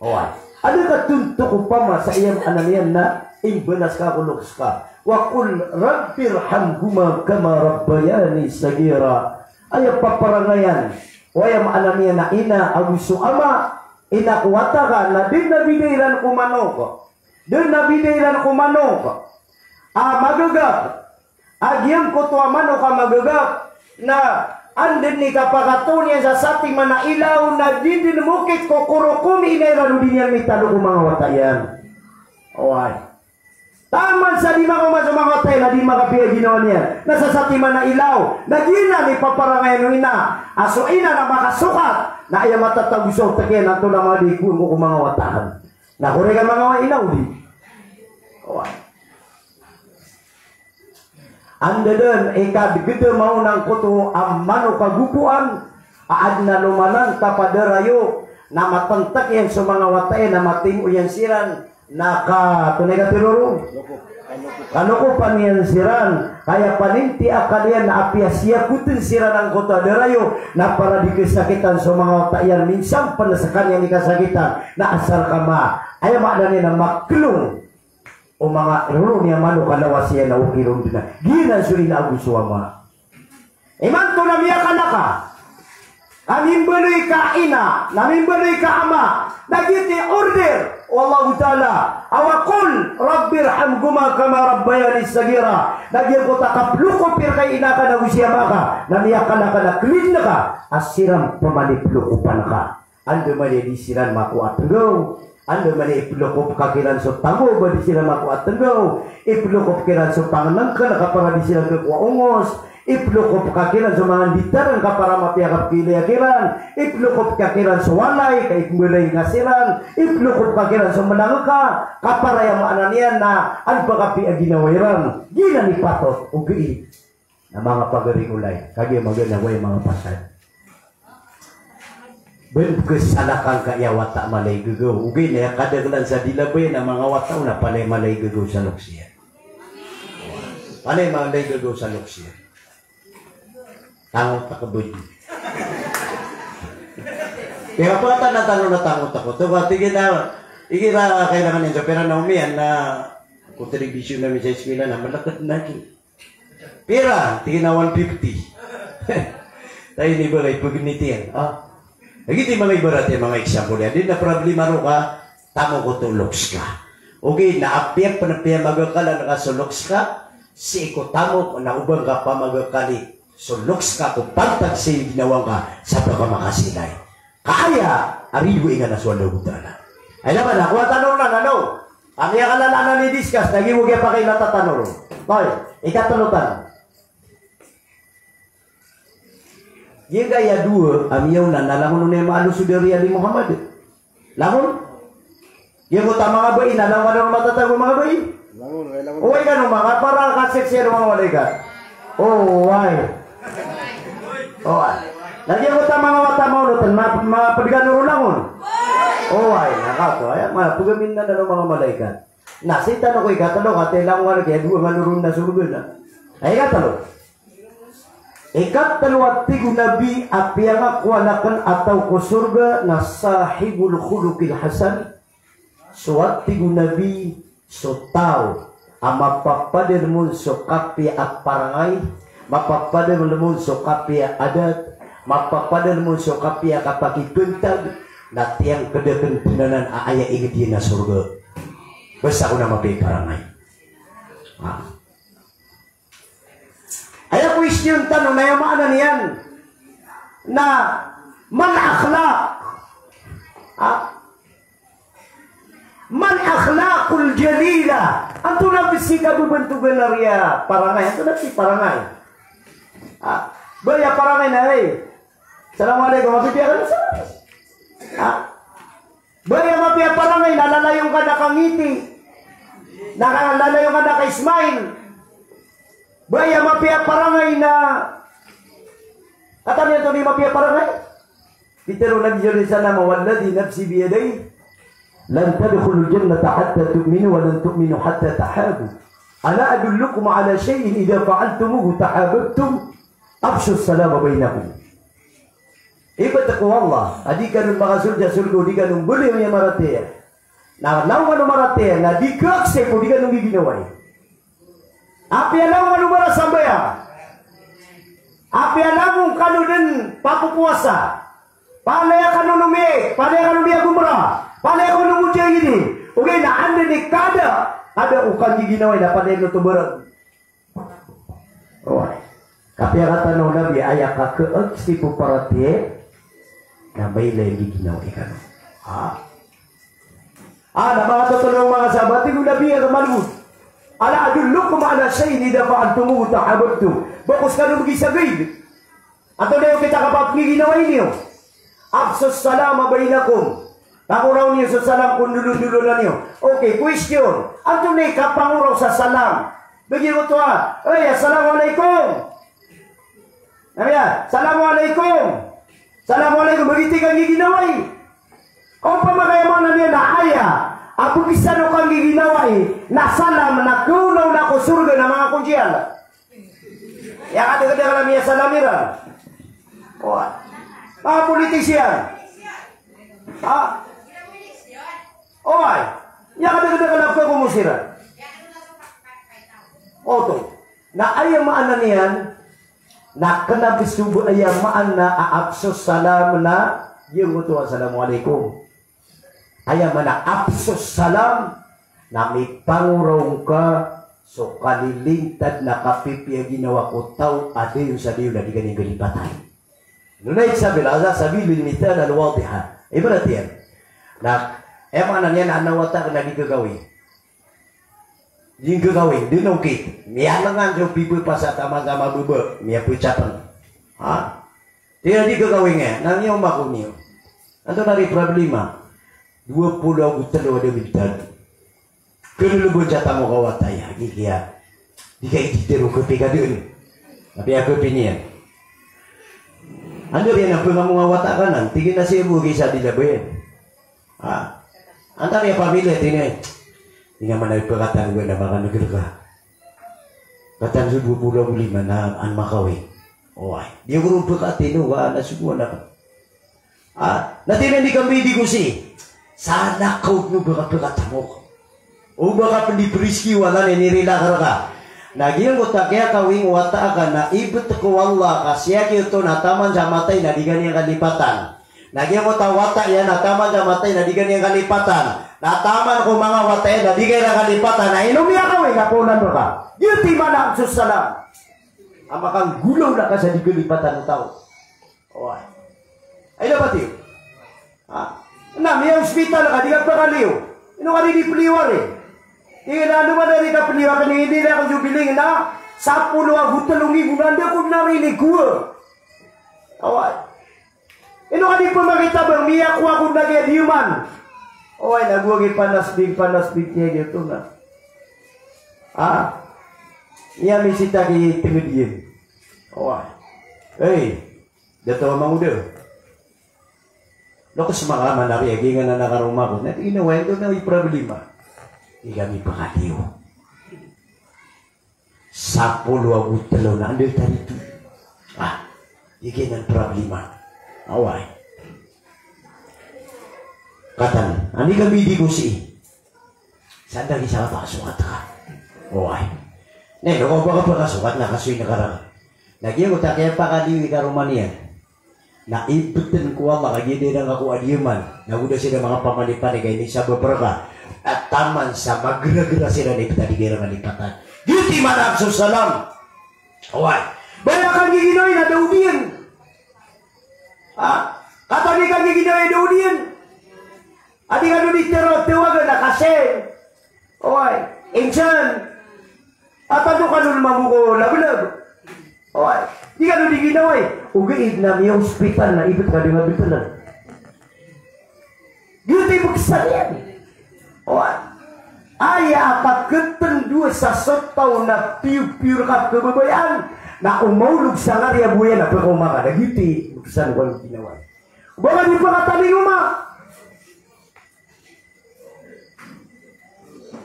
Oway. Adn ka tontok opama sa aya maana niyan na imbalas ka ko loks ka. Wa qul rabbirhamhuma kama rabbayani saghira. Aya paparangayan o aya maana niyan na ina ago so ama, ina ko wata ka na dn a bida iran ko manok. Dn a bida iran ko manok a magagap. A giyangkoto a manok a magagap na anda dn i kapakatoon iyan sa satiman a ilaw na di dn mokit ko korokom i ina iran o di niyan mitado ko manga wata iyan. Oway. Taman sa di makaoma so manga wata iyan na di makapiya ginawa niyan. Na sa satiman a ilaw na giyanan i paparangayan o ina a so ina na makasokat na aya matatago sa otak iyan na antonaa man i kowa ko manga wata akn. Na korek a manga ina o di. Oway. Anda dn i kadgd a maona angkoto a manok a gopoan a adn a lomanan ka pa darayo na matntk iyan so manga wata iyan na matimo iyan siran na ka, antonaa i katharo ron? Kanokopan iyan siran, ka aya paninti a akal iyan na apiya siyakotn siran angkoto a darayo na para di kasakitan so manga wata iyan, minsan pn skaniyan i kasakitan na asar ka ma, aya maana niyan na maklong o manga roro niyan a manok a lawas iyan a okit ron dn a giyanan so ina ago so ama. Imanto na miyakalaka, na mimbaloy ka ina, na mimbaloy ka ama, na giyoto i order o Allahu Ta'ala Aw qul rabbirhamhuma kama rabbayani saghira. Na giyangkoto a kaplokop iran ka ina ka nago si ama ka, na miyakala ka na klidn ka a siran pman i plokopan ka. Andamanaya di siran makowa a tnggaw, andamanaya i plokop ka kiran so tangob a di siran makowa a tnggaw, i plokop kiran so pangnngkn ka para di siran khakowa a ongos, i plokop ka kiran so manga nditarn ka para mapiya a kapkhailaya kiran, i plokop ka kiran so walay ka ipmbaray ka siran, i plokop ka kiran so mlangka ka para, aya maana niyan na adn ba kapiya a ginawa iran. Giyanan i patot, ogaid na manga pagari, olay, kagiya magana wai manga pasad. Bn, pkhasalakan ka aya wata a mala i gagaw. Ogaid na aya kadaklan sa dila bayan a manga wata on na palaya mala i gagaw sa loks iyan. Palaya mala i gagaw sa loks iyan. Tangot ako bn. Kaya patan a tano na tangot ako. Oto ka, tig iyan a, igira kailangan iyan sa pira na omiyan na kontribusyon ami sa eskwela na malakad na ki. Pira? Tig iyan a one fifty. Taw ini ba kay pagnitin. Ah. Lagid i manga ibarat iyan, manga example iyan. Di na problema roo ka tamok oto loks ka. Ogaid na apiya pn, apiya magakalan ka so loks ka, sii ko tamok na oba ngka pamagakali so loks ka ko pantag sa ginawa ngka sa pkamakasilay. Ka aya a ridoay ngka na so Allahu Ta'ala. Ay, laban na, kowa tano ron, ano? Kami a kalalanan i discuss, lagid o giya pakailata tano ron. Toy, ikatlo tano. Giyangkaya dowa a miyaona na langon on i maalo so dari Ali Muhammad. Langon? Giyangkoto a manga bai na langon, ano, matatago a manga bai? Langon, ay, langon. Oway kano, manga para kaseksian o manga malaikat. Oway. Oway. Na giyangkoto a manga wata a maolot, ma-, mapd kano ron langon? Oway, na kato, aya, ma-, pagamin na o manga malaikat. Na sii tano ko ikatlo, katii langon, kaya dowa ngka ron na sorga na. Ay, ikatlo. Ikatlo a tig o Nabi a piyangakowan akn a taw ko sorga na sahibul khuluqil hasan. So, a tig o Nabi, so taw a mapapadalm on so kapiya a parangay, mapapadalm on so kapiya a adat, mapapadalm on so kapiya a kapakipntag, na tiyangkd akn dn anan a aya ingd iyan a sorga. Basta kon a mapiya i parangay. Ah. Aya question tano na aya maana niyan na mal akhlaq. Ha? Mal akhlaqul jalila. Antonaa bs i kababantogan a riya parangay? Antonaa bs i parangay? Ha? Ba aya parangay na, hey, assalamu alaikum, mapipiya ka na sa? Ha? Ba aya mapiya parangay na lalayon ka na kangiti, na ka-, lalayon ka na ka-smile? Ba aya mapiya parangay na, katawan niyo antonaa i mapiya parangay? Pitharo o Nabi sallallahu alaihi wasallam, "Walladhi nafsi biyadayhi, lan tadkhulul jannata hatta tu'minu wa lan tu'minu hatta tahabu. Ala adullukum ala shay'in idha fa'altumuhu tahabbtum? Afshus salama bainakum." Ibt ko Allah a di kano makasold sa sorga o di kano mbaloy a miyamaratiyaya. Na langon kano maratiyaya na di khaksip o di kano nggiginawai. Apiya langon kano marasambayang, apiya langon kano dn papopowasa, palaya kano miyaik, palaya kano miyagomra, palaya kano mujahidin, ogaid na anda i kada, kada o kanggiginawai na palaya kano oto barang. Oway. Kapiya katharo o Nabi a aya kakhaksip o paratiyaya na mailay a nggiginawai kano. Ha? Ah, na manga totono, manga sahabat, tig o Nabi a malbod, "Ala adullukum ala shay'in idha fa'altumuhu tahabbtum?" Ba ko skano bgi sa gaib? Antonaa i okit a kapapnggiginawai niyo? "Afshus salama bainakum." Pangoraw niyo so salam ko ndolondolonan iyo. Okay, question. Antonaa i kapangoraw sa salam? Bgi oto a, "Oy, assalamu alaikum." Na miya, "Assalamu alaikum. Assalamu alaikum." Bgi ti kanggiginawai. Opama ka aya maana niyan na aya a bgi san o kanggiginawai na salam na khaonaona ko sorga na manga konjiyal. Aya kadakadakl a miyasalam iran. Oway. Manga politician. Ha? Oway. Aya kadakadakl a pkhakomos iran. Oto. Na aya maana niyan na kna bs o ba aya maana a afshus salam na giyangkoto a assalamu alaikum. Aya maana afshus salam Na mipangoraw ngka so kalilintad na kapipiya ginawa ko taw a dayon sa dayon na di ka niyan kalipatan. Ino na aya sabil, ala sabilil mithal al-wadih. Ibarat iyan. Na, aya maana niyan na adn a wata akn a di gagawii. Di gagawii, di na okit. Miyalangan so pipepasa taman sa mababa. Miyapecapn. Ha? Di na di gagawii nga. Na miyaoma ko niyo. Antonaa i problema? Dowa polo ago telo a da mintad. Kaloloban sa tamok a wata aya, giya. Di ka ititero ko pika dn. Tapi ako opinion. Anda riyan a pngamong a wata kanan, tig iyan a sii bo gisa di labayan. Ah. Antaa riyan pamilya, tig iyan. Tig iyan man a pkatan ko na makanegr ka. Katan so dowa polo ago lima na an makawing. Oway. Di ko ron pkatino ka na so dowa na. Ah, na tig iyan a di ka mbidi ko sii. Sana kaw dn o ba ka pkatamok. O ba ka pn di priski wala na inirila ka rka. Na giyangkoto a kiyakawing o wata aka na ibt ko Allah ka sii a giyoto na taman sa matay na di ka niyan kalipatan. Na giyangkoto a wata iyan na taman sa matay na di ka niyan kalipatan. Na taman ko manga wata iyan na di ka iran kalipatan. Na ino miyakawing a ponan rka. Giyoto i maana so salam. A makanggolaola ka sa di kalipatan o taw. Oway. Ay, dapat iyo. Ha? Na, miya-hospital ka, di ka pakaliyo. Ino ka di di peliyo ari? Ino na, ino ka di ka peliyo, aken ini na ako jubiling na sapolo ago telo nggibo na anda ko na rini ko. Oway. Ino ka di pemakitabang, miyakowa ko na giya diyaman. Oway, na go a giya panasbig, panasbig niyan giyoto na. Ha? Iya misita ki tenged iyan. Oway. Hey. Dato a mangoda. Loks makaman ari a giyanan a karoma ko. Na ino, ino na i problema. Di kami pakaliyo. Sapolo ago telo na anda taritu. Ah, di giyanan problema. Oway. Katan, an di kami di ko sii. Sa anda gisa ka pakasokat ka. Oway. Na ino ka ba ka pakasokat na kasoy na karaka. Na giyangkoto a kiyapakaliyo i karoma niyan. Na ibtn ko Allah ka giya da iran kakowa a diyaman. Na go da siran makapamanipani ka inisabap rka. Na taman sa magragra siran ibt a di ka iran kalipatan. Giyoto i maana so salam. Oway. Baya ka nggiginawa na da odiyan. Ha? Kata di ka nggiginawa da odiyan. A di kano di tero, tewagan a kasen. Oway, insan. Atado kano mambo ko lablab. Oway, di kano di ginawai. Ogaid na miya-hospital na ibt ka di nga btlan. Giyoto i bgsa niyan. Oway. Aya a pakatndoa sa so taw na piyor-piyor ka kababayaan. Na o maolog sa ngari a bowaya na pkaoma ka. Na giyoto i bgsa niyan ko ginawai. Ba ka di pakatalingoma.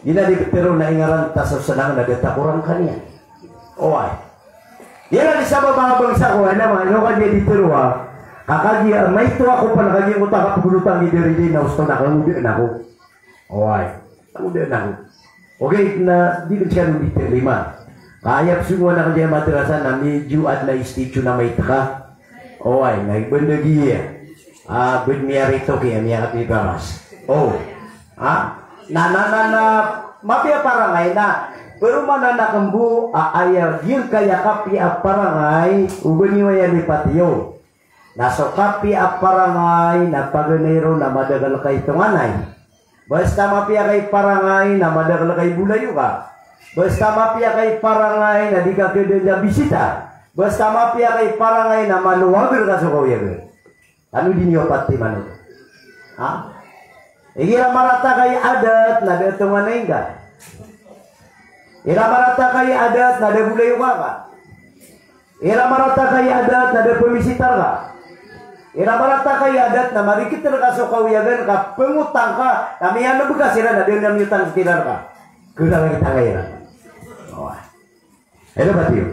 Ina di ptero na ingaran ta so sanang na da ta korang kaniyan. Oway. Ina di sabap a bangsa ko, ina ma, ino ka di ptero a. Ka kagiya, maito ako pn kagiya ko ta kapgolotang i dari di na osto na kangodaan ako. Oway. Kangodaan ako. Okay, na di pn siya di terima. Kaya psongowan ako di madrasa na medyo adn a statue na maito ka. Oway, na iba na giya. Ah, bd miyarito ki, a miyakatibaras. O. Ha? Na, na, na, na, mapiya parangay na. Pero mananakmbo, a, aya, giyangkaya kapiya parangay, o ba niyo aya lipat iyo. Na so kapiya parangay, na paganay ron, na madakl ka i tonganay. Basta mapiya ka i parangay na madakl ka i bolayoka. Basta mapiya ka i parangay na di ka kdn sa bisita. Basta mapiya ka i parangay na malowagr ka so kaoyagan. Tano di niyo pati manoto. Ha? Igira marata ka i adat na da tonganay ngka. Igira marata ka i adat na da bolayoka ka. Igira marata ka i adat na da pmbisitar ka. Igira marata ka i adat na marikit rka so kaoyagan ka, pngotang ka, na miyanb ka siran na da niyan miyotang sii rka. Kira rka i tangay iran. Oway. Ino ba tiyo?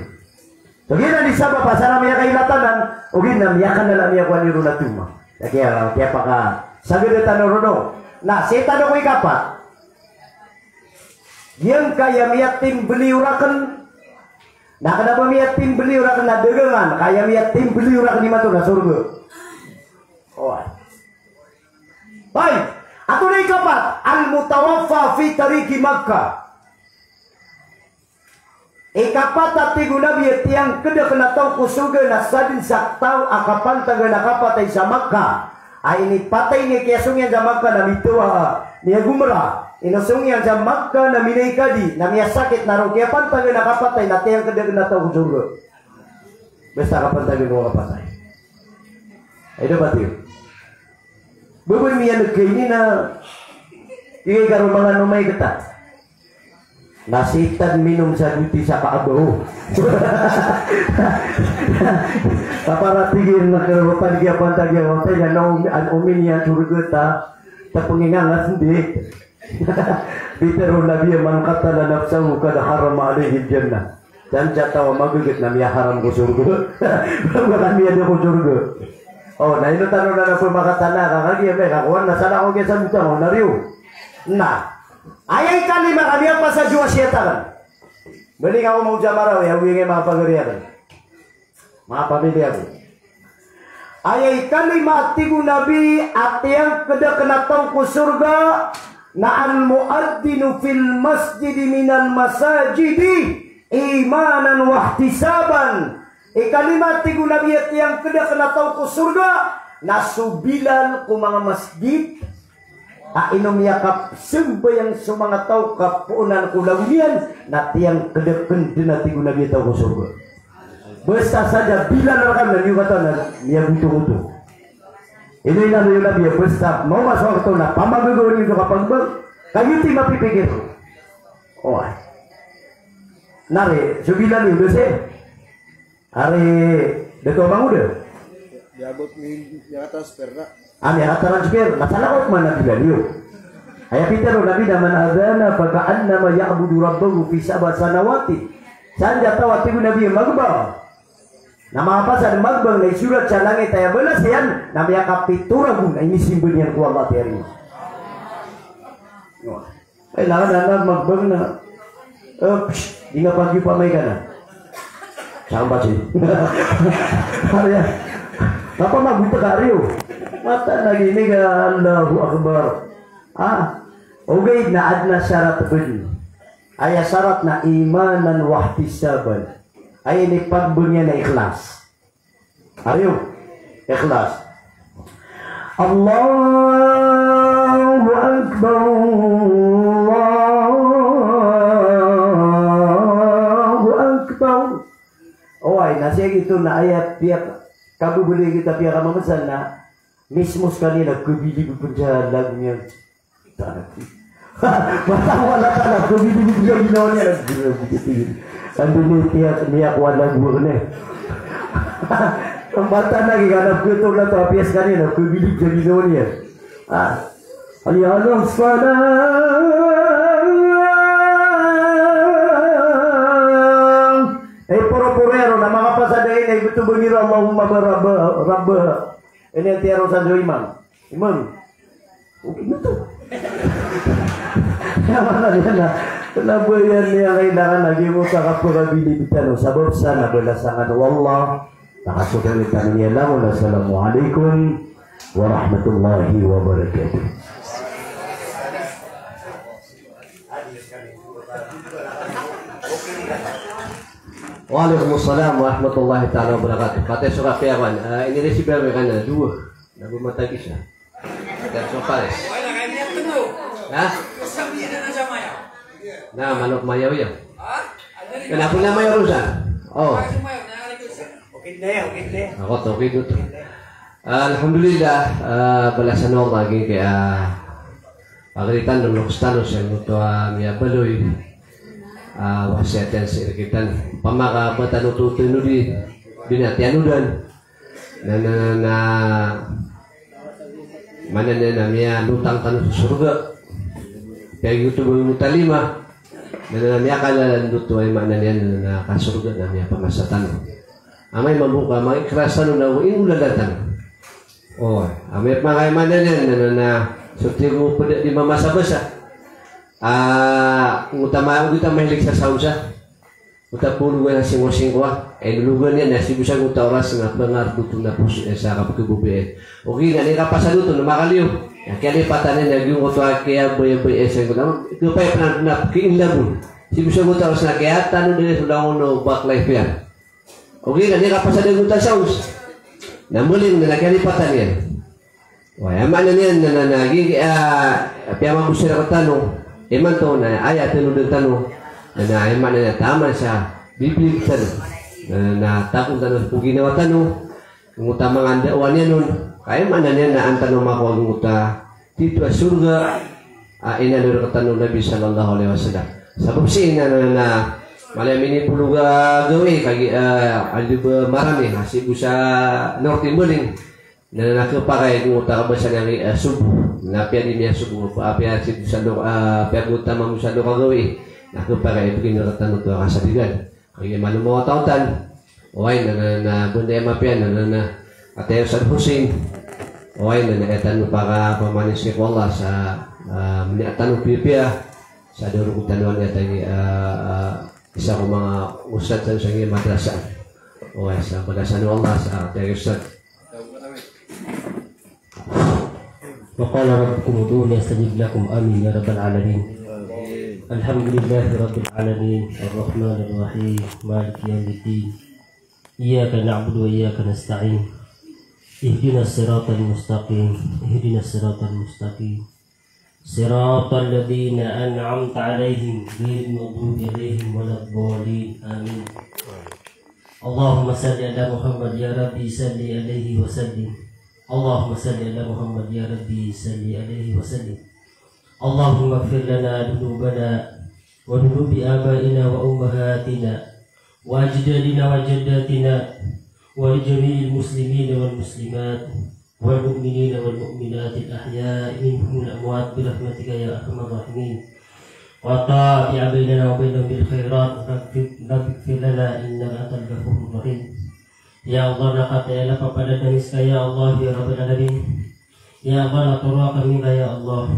So giyanan i sabap a sa na miyakailatanan, ogaid na miyakanala, miyakowa niyo ron a toma. Sa kiya, kiyapakasagad tano ron. Na, sii tano ko ikapat. Giyangkaya miyatimbl iyo rakn, na kna ba miyatimbl iyo rakn na dagangan, ka aya miyatimbl iyo rakn imanto na sorga. Oway. Hay! Antonaa i ikapat? Al-mutawaffa fi tariqi Makkah. Ikapat a tig o Nabi a tiyangkd akn a taw ko sorga na sadn sa taw a kapantagan a kapatay sa Makkah. A inipatay niyan, kiyasong iyan sa Makkah na mitawa, miyag-umrah. Inosong iyan sa Makkah na minaikadi, na miyasakit, na roo kiyapantagan a kapatay na tiyangkd akn a taw ko sorga. Basta kapantagan o kapatay. Ay, dapat iyo. Ba bo miyaneg ka ini na tig ka roo manga nomay kata. Na sitan minom sa doti sa kaabaw. Kapara tig iyan na karopan kiyapantagan a kapatay na om-, an omin iyan sorga ta, ta pngingangas ndi. Pitharo o Nabi a, "Man qatala nafsahu qad harrama alayhil jannah." San sa taw a magagat na miyaharam ko sorga. Ba ka miyada ko sorga. O, na ino tano na na pmakatana ka, kagiya ba ka kowan na salakaw kiya sa botang, o, na riyo. Na. Aya ikalima ka miyapasad o wasiyat akn. Bali ka ko mawjud sa Marawi, awi nga mapagari akn. Mapamili ako. Aya ikalima a tig o Nabi a tiyangkd akn a taw ko sorga na al-mu'adhdhinu fil masjidi minal masajidi imanan wahtisaban. Ikalima a tig o Nabi a tiyangkd akn a taw ko sorga na so bilal ko manga masjid. A ino miyakapsambayang so manga taw ka poon anan ko law niyan, na tiyangkd akn dn a tig o Nabi a taw ko sorga. Basta sadn a bilal rkano na niyo kataw na miyagoto-goto. Ino inaloy o Nabi a basta maoma so wakto na pamagagawa niyo so kapagmbang, kagiya di mapipikir. Oway. Na ri, so bilal iyo dn sii. Ari, dato a mangoda. Di abot ni, di atas perda. Ami, atas perda. Masalah ko mana bilal iyo. Aya pitharo o Nabi na, "Man adhana fa ka'annama ya'budu rabbahu fi sab'i samawati." San sa taw a tig o Nabi a magbang. Na mapasad a magbang na isorat sa langit aya balas iyan, na miyakapito ragon a inisimba niyan ko Allah a tiyarima. Ay, langon anan magbang na. Eh, psst, di nga pagi pa may ka na. Saan ba si? Ari, ah. Apa mabuta ka, Rio? Mata na gini ka, Allahu Akbar. Ah, ogaid na adn a sarat bn. Aya sarat na imanan wahtisaban. Aya inipagbn iyan na ikhlas. Ari iyo, ikhlas. Allahu Akbar, Allahu Akbar. Oway, na sii giyoto na aya piyakababaloy kita, piyakamamasa na mismo skaniyan na kabilib pn sa lago niyan. Mata ko Allah Ta'ala, kabilib sa ginawa niyan. Andi ni tiyak niya ko Allah buwag niya. Ang bata na, giganap ko ito na to, apiyas ka niya, kabilib sa ginawa niyan. Ah. Hayya ala salah. Eh, poro-poro iro na makapasad a ini, ibt o ba ngiro Allahumma ba rabba, rabba. Ini ang tiyaro sa do imam. Imam. Okay na to. Aya maana niyan na, kna ba iyan, aya kailangan a giyoto a kapakabilib tano, sabap sa na balasan kano o Allah. Na kasokalit tano niyan langon. Assalamu alaikum warahmatullahi wabarakatuh. Wa alaikum salam warahmatullahi ta'ala wabarakatuh. Pati so kapiya ko an, ah, ini resibi ami kan dowa. Na ba matag isa. Pati so pares. Ha? Na, manok mayaw iyan. Kna ba na mayaw ron san? O. Ako, okay oto. Alhamdulillah, ah, balasan o Allah giyangkaya, ah, pagari tano, loks tano sa gioto a miyabaloy, ah, wasiyat iyan sii rktano. Opama ka ba tano oto tanodan, di na tiyanodan. Na, na, na, na, maana niyan na miyalotang tano sa sorga. Kaya gioto ba mutalima. Na, na, na, miyakalalan oto, aya maana niyan na, na, na kasorga na miyapamasa tano. Amay mambo ka mangikhlas tano na o ingolala tano. O, amay pman ka, aya maana niyan na, na, na, so tig o pd a di mamasa-basa. Ah, oto ma, oto mahilig sa saon sa. Oto pologan a singko-singko a. Eh, lologan iyan na sii bo sa oto a oras na pangardo oto na pos, eh, sa kapkhababayaan. Okay, na ini kapasad oto na makaliyo. Na kiyalipatan iyan na giyangkoto a kiyabaya-baya sa giyangkoto a, kiyapay pn a pkiinlabon. Sii bo sa giyangkoto a oras na kiyatano dn iyan so langon o back life iyan. Ogaid na di kapasad a giyangkoto a sounds. Na mbaling na kiyalipatan iyan. Oway, aya maana niyan na, na, na, gi-, ah, piyamagosay rktano imanto na aya tanodan tano, na, na aya maana niyan taman sa bibig tano, na, na, na takon tano ko ginawa tano, giyangkoto a manga ndaowan iyan on, ka aya maana niyan na an tano makowa giyangkoto a titho a sorga a inaloy rktano o Nabi sallallahu alaihi wasallam. Sabap sii na, na, na, mala a minipolog a gawii, kagiya, ah, anda ba marani, na sii bo sa Norte mbaling, na, na khapakay giyangkoto a kabasa niyan a, ah, sobo. Na apiya di miyasobo, apiya sii bo sa lo-, ah, apiya giyangkoto a mamo sa loka gawii, na khapakay a bgan rktano oto a kasadigan. Kagiya malo mawataotan. Oway, na, na, na, banda iyan mapiya, na, na, na, atay Ustadh Hussein. Oway, na, na, aya tano pakapamaniski ko Allah sa, ah, mniya tano piyapiya sa dorog tano a niyan tagi, ah, ah, isa ko manga ustadh tano sa giya madrasa. Oway, sa balasan o Allah sa atay Ustadh. وقال ربكم ادعوني أستجب لكم. آمين يا رب العالمين. الحمد لله رب العالمين، الرحمن الرحيم، مالك يوم الدين. إياك نعبد وإياك نستعين. اهدنا الصراط المستقيم. اهدنا الصراط المستقيم. صراط الذين أنعمت عليهم غير المغضوب عليهم ولا الضالين. آمين. اللهم صل على محمد يا ربي صل عليه وسلم. اللهم صل على محمد يا ربي صل عليه وسلم. اللهم اغفر لنا ذنوبنا وذنوب آبائنا وأمهاتنا وأجدادنا وجداتنا ولجميع المسلمين والمسلمات والمؤمنين والمؤمنات الأحياء منهم والأموات برحمتك يا أرحم الراحمين. وتابع بيننا وبينهم بالخيرات. رب، رب اغفر لنا إنك أنت الغفور الرحيم. Ya Allah, na kataya na papadadangis ka, ya Allah, ya Rabbal Alamin. Ya Allah, na toroa kami ka, ya Allah.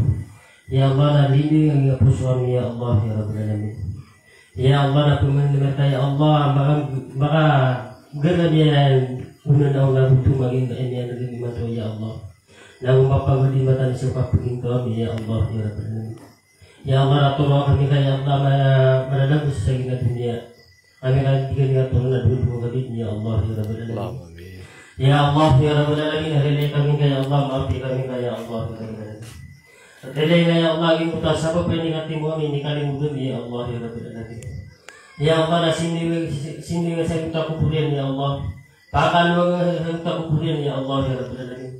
Ya Allah, na lindinga ngka poso ami, ya Allah, ya Rabbal Alamin. Ya Allah, na pmangndmar ka, ya Allah, maka, maka, gana niyan, guna na ona buto maging ka ini ang naging imanto, ya Allah. Na umapagodi matan sa papaginto ami, ya Allah, ya Rabbal Alamin. Ya Allah, na toroa kami ka, ya Allah, ma-, mananag sa gina dunya. Ami ka, di kami ka toroa na dunya, ya Allah, ya Rabbal Alamin. Allahumma amin. Ya Allah, ya Rabbal Alamin, rilai kami ka, ya Allah, maapi kami ka, ya Allah, ya Rabbal Alamin. Rilai ka, ya Allah, giyangkoto a sabap a inikatimo ami, inikalimo ami, ya Allah, ya Rabbal Alamin. Ya Allah, na sindiwi, sindiwi sa giyangkoto a kobor iyan, ya Allah. Pakano sa giyangkoto a kobor iyan, ya Allah, ya Rabbal Alamin.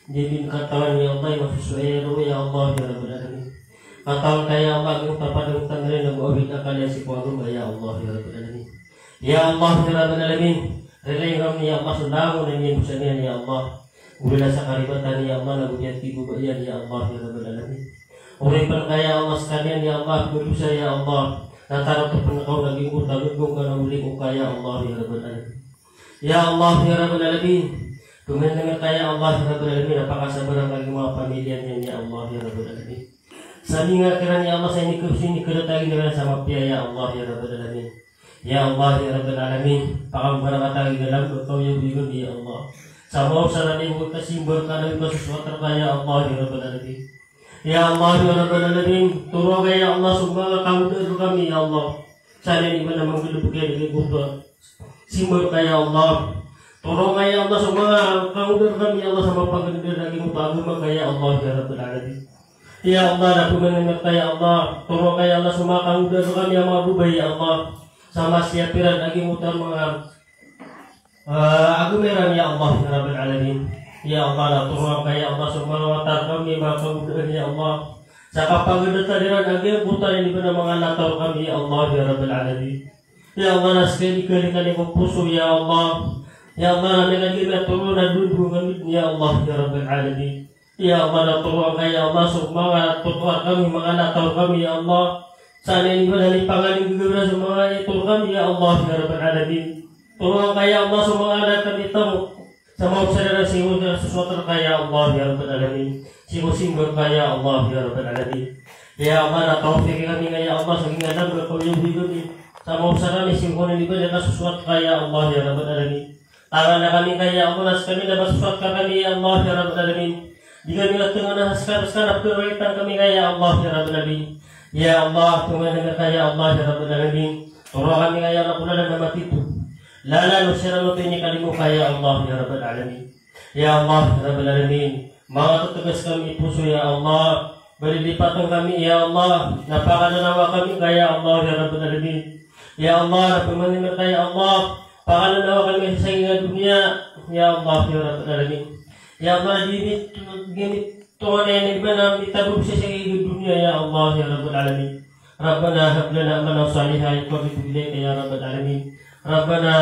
Di bin katawan, ya Allah, i masosowa iyan roo, ya Allah, ya Rabbal Alamin. Katawan ka, ya Allah, giyangkoto a padang tano ron na go awid a akal iyan sii ko agama, ya Allah, ya Rabbal Alamin. Ya Allah, ya Rabbal Alamin. Rilai ngka ami, ya Allah, so langon a niyan dosa niyan, ya Allah. Go lala sa karibatan, ya Allah, na go di a tigoba iyan, ya Allah, ya Rabbal Alamin. Oripn ka, ya Allah, skaniyan, ya Allah, pkhadosa, ya Allah. Na tarotop ngka on a giyangkoto a gagawng ka na oring oka, ya Allah, ya Rabbal Alamin. Ya Allah, ya Rabbal Alamin. Pmangndmar ka, ya Allah, ya Rabbal Alamin, a pakasabaran ka giyangkoto a pamilya niyan, ya Allah, ya Rabbal Alamin. Sa manga kiran, ya Allah, sa inikir, sa inikir a tagin iran sa mapiya, ya Allah, ya Rabbal Alamin. Ya Allah, ya Rabbal Alamin, pakabarakatan ka giyangkoto a langon a kaoyagoyag ami, ya Allah. Sa maosar a di bo kasimbar ka na di kasosoat rka, ya Allah, ya Rabbal Alamin. Ya Allah, ya Rabbal Alamin, toroa ka, ya Allah, so manga kangodaan rkami, ya Allah. Sa aya niyan a manggalbk iyan a giyangkoto a simba rka, ya Allah. Toroa ka, ya Allah, so manga kangodaan rkami, ya Allah, sa mapagandaan a giyangkoto a agama ka, ya Allah, ya Rabbal Alamin. Ya Allah, na pmangndmar ka, ya Allah. Toroa ka, ya Allah, so manga kangodaan rkami a manga babay, ya Allah. Sa masiyapiran a giyangkoto a manga Ah, agama iran, ya Allah, ya Rabbal Alamin. Ya Allah, na toroa ka, ya Allah, so manga wata rkami a manga kangodaan, ya Allah. Sa kapagandaan iran a giyangkoto a ini ba na manga lataw rkami, ya Allah, ya Rabbal Alamin. Ya Allah, na skaniyan i kalikan ko poso, ya Allah. Ya Allah, na miyakagiya toroa na dondo kami, ya Allah, ya Rabbal Alamin. Ya Allah, na toroa ka, ya Allah, so manga totowar kami, manga lataw kami, ya Allah. Sa aya niyan a di pangalinggagaw iran so manga ito rkami, ya Allah, ya Rabbal Alamin. Toroa ka, ya Allah, so manga anak kami tamok. Sa maosar iran sii ko sosoat rka, ya Allah, ya Rabbal Alamin. Sii ko simba rka, ya Allah, ya Rabbal Alamin. Ya Allah, na tawfiqi kami ka, ya Allah, sa giyangkaya a kaoyagoyag ami. Sa maosar ami sii ko ini ba na kasosoat ka, ya Allah, ya Rabbal Alamin. Tangana kami ka, ya Allah, na skami na masosoat ka kami, ya Allah, ya Rabbal Alamin. Di kami katangan a skar-skar a ptoroitan kami ka ya Allah ya Rabbal Alamin. Ya Allah, tonganami ka ya Allah ya Rabbal Alamin. Toroa kami ka ya Allah ko lalan a matito. Lalan o siran o tinikalimo ka ya Allah ya Rabbal Alamin. Ya Allah ya Rabbal Alamin. Manga tatagas kami i poso ya Allah. Balilipatan kami ya Allah. Na pakalanawa kami ka ya Allah ya Rabbal Alamin. Ya Allah, na pmanimar ka ya Allah. Pakalanawa kami sa giyangkai a doniya. Ya Allah ya Rabbal Alamin. Ya Allah, di kami, di kami tonganay na ibanan di tago sa giyangkai a doniya, ya Allah ya Rabbal Alamin. Rabbana hab lana amalan salihan yuqarribuna ilayka ya Rabbal Alamin. Rabbana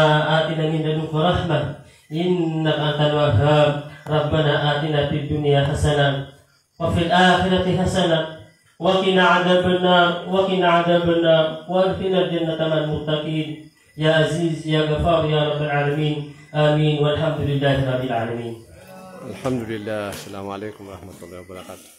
atina min ladunka rahmah innaka antal wahhab. Rabbana atina fid dunya hasanah wa fil akhirati hasanah wa qina adzabannar, wa qina adzabannar, wa adkhilnal jannata ma'al muttaqin. Ya Aziz, ya Ghaffar, ya Rabbal Alamin. Amin. Walhamdulillahi Rabbil Alamin. Alhamdulillah. Assalamu alaikum warahmatullahi wabarakatuh.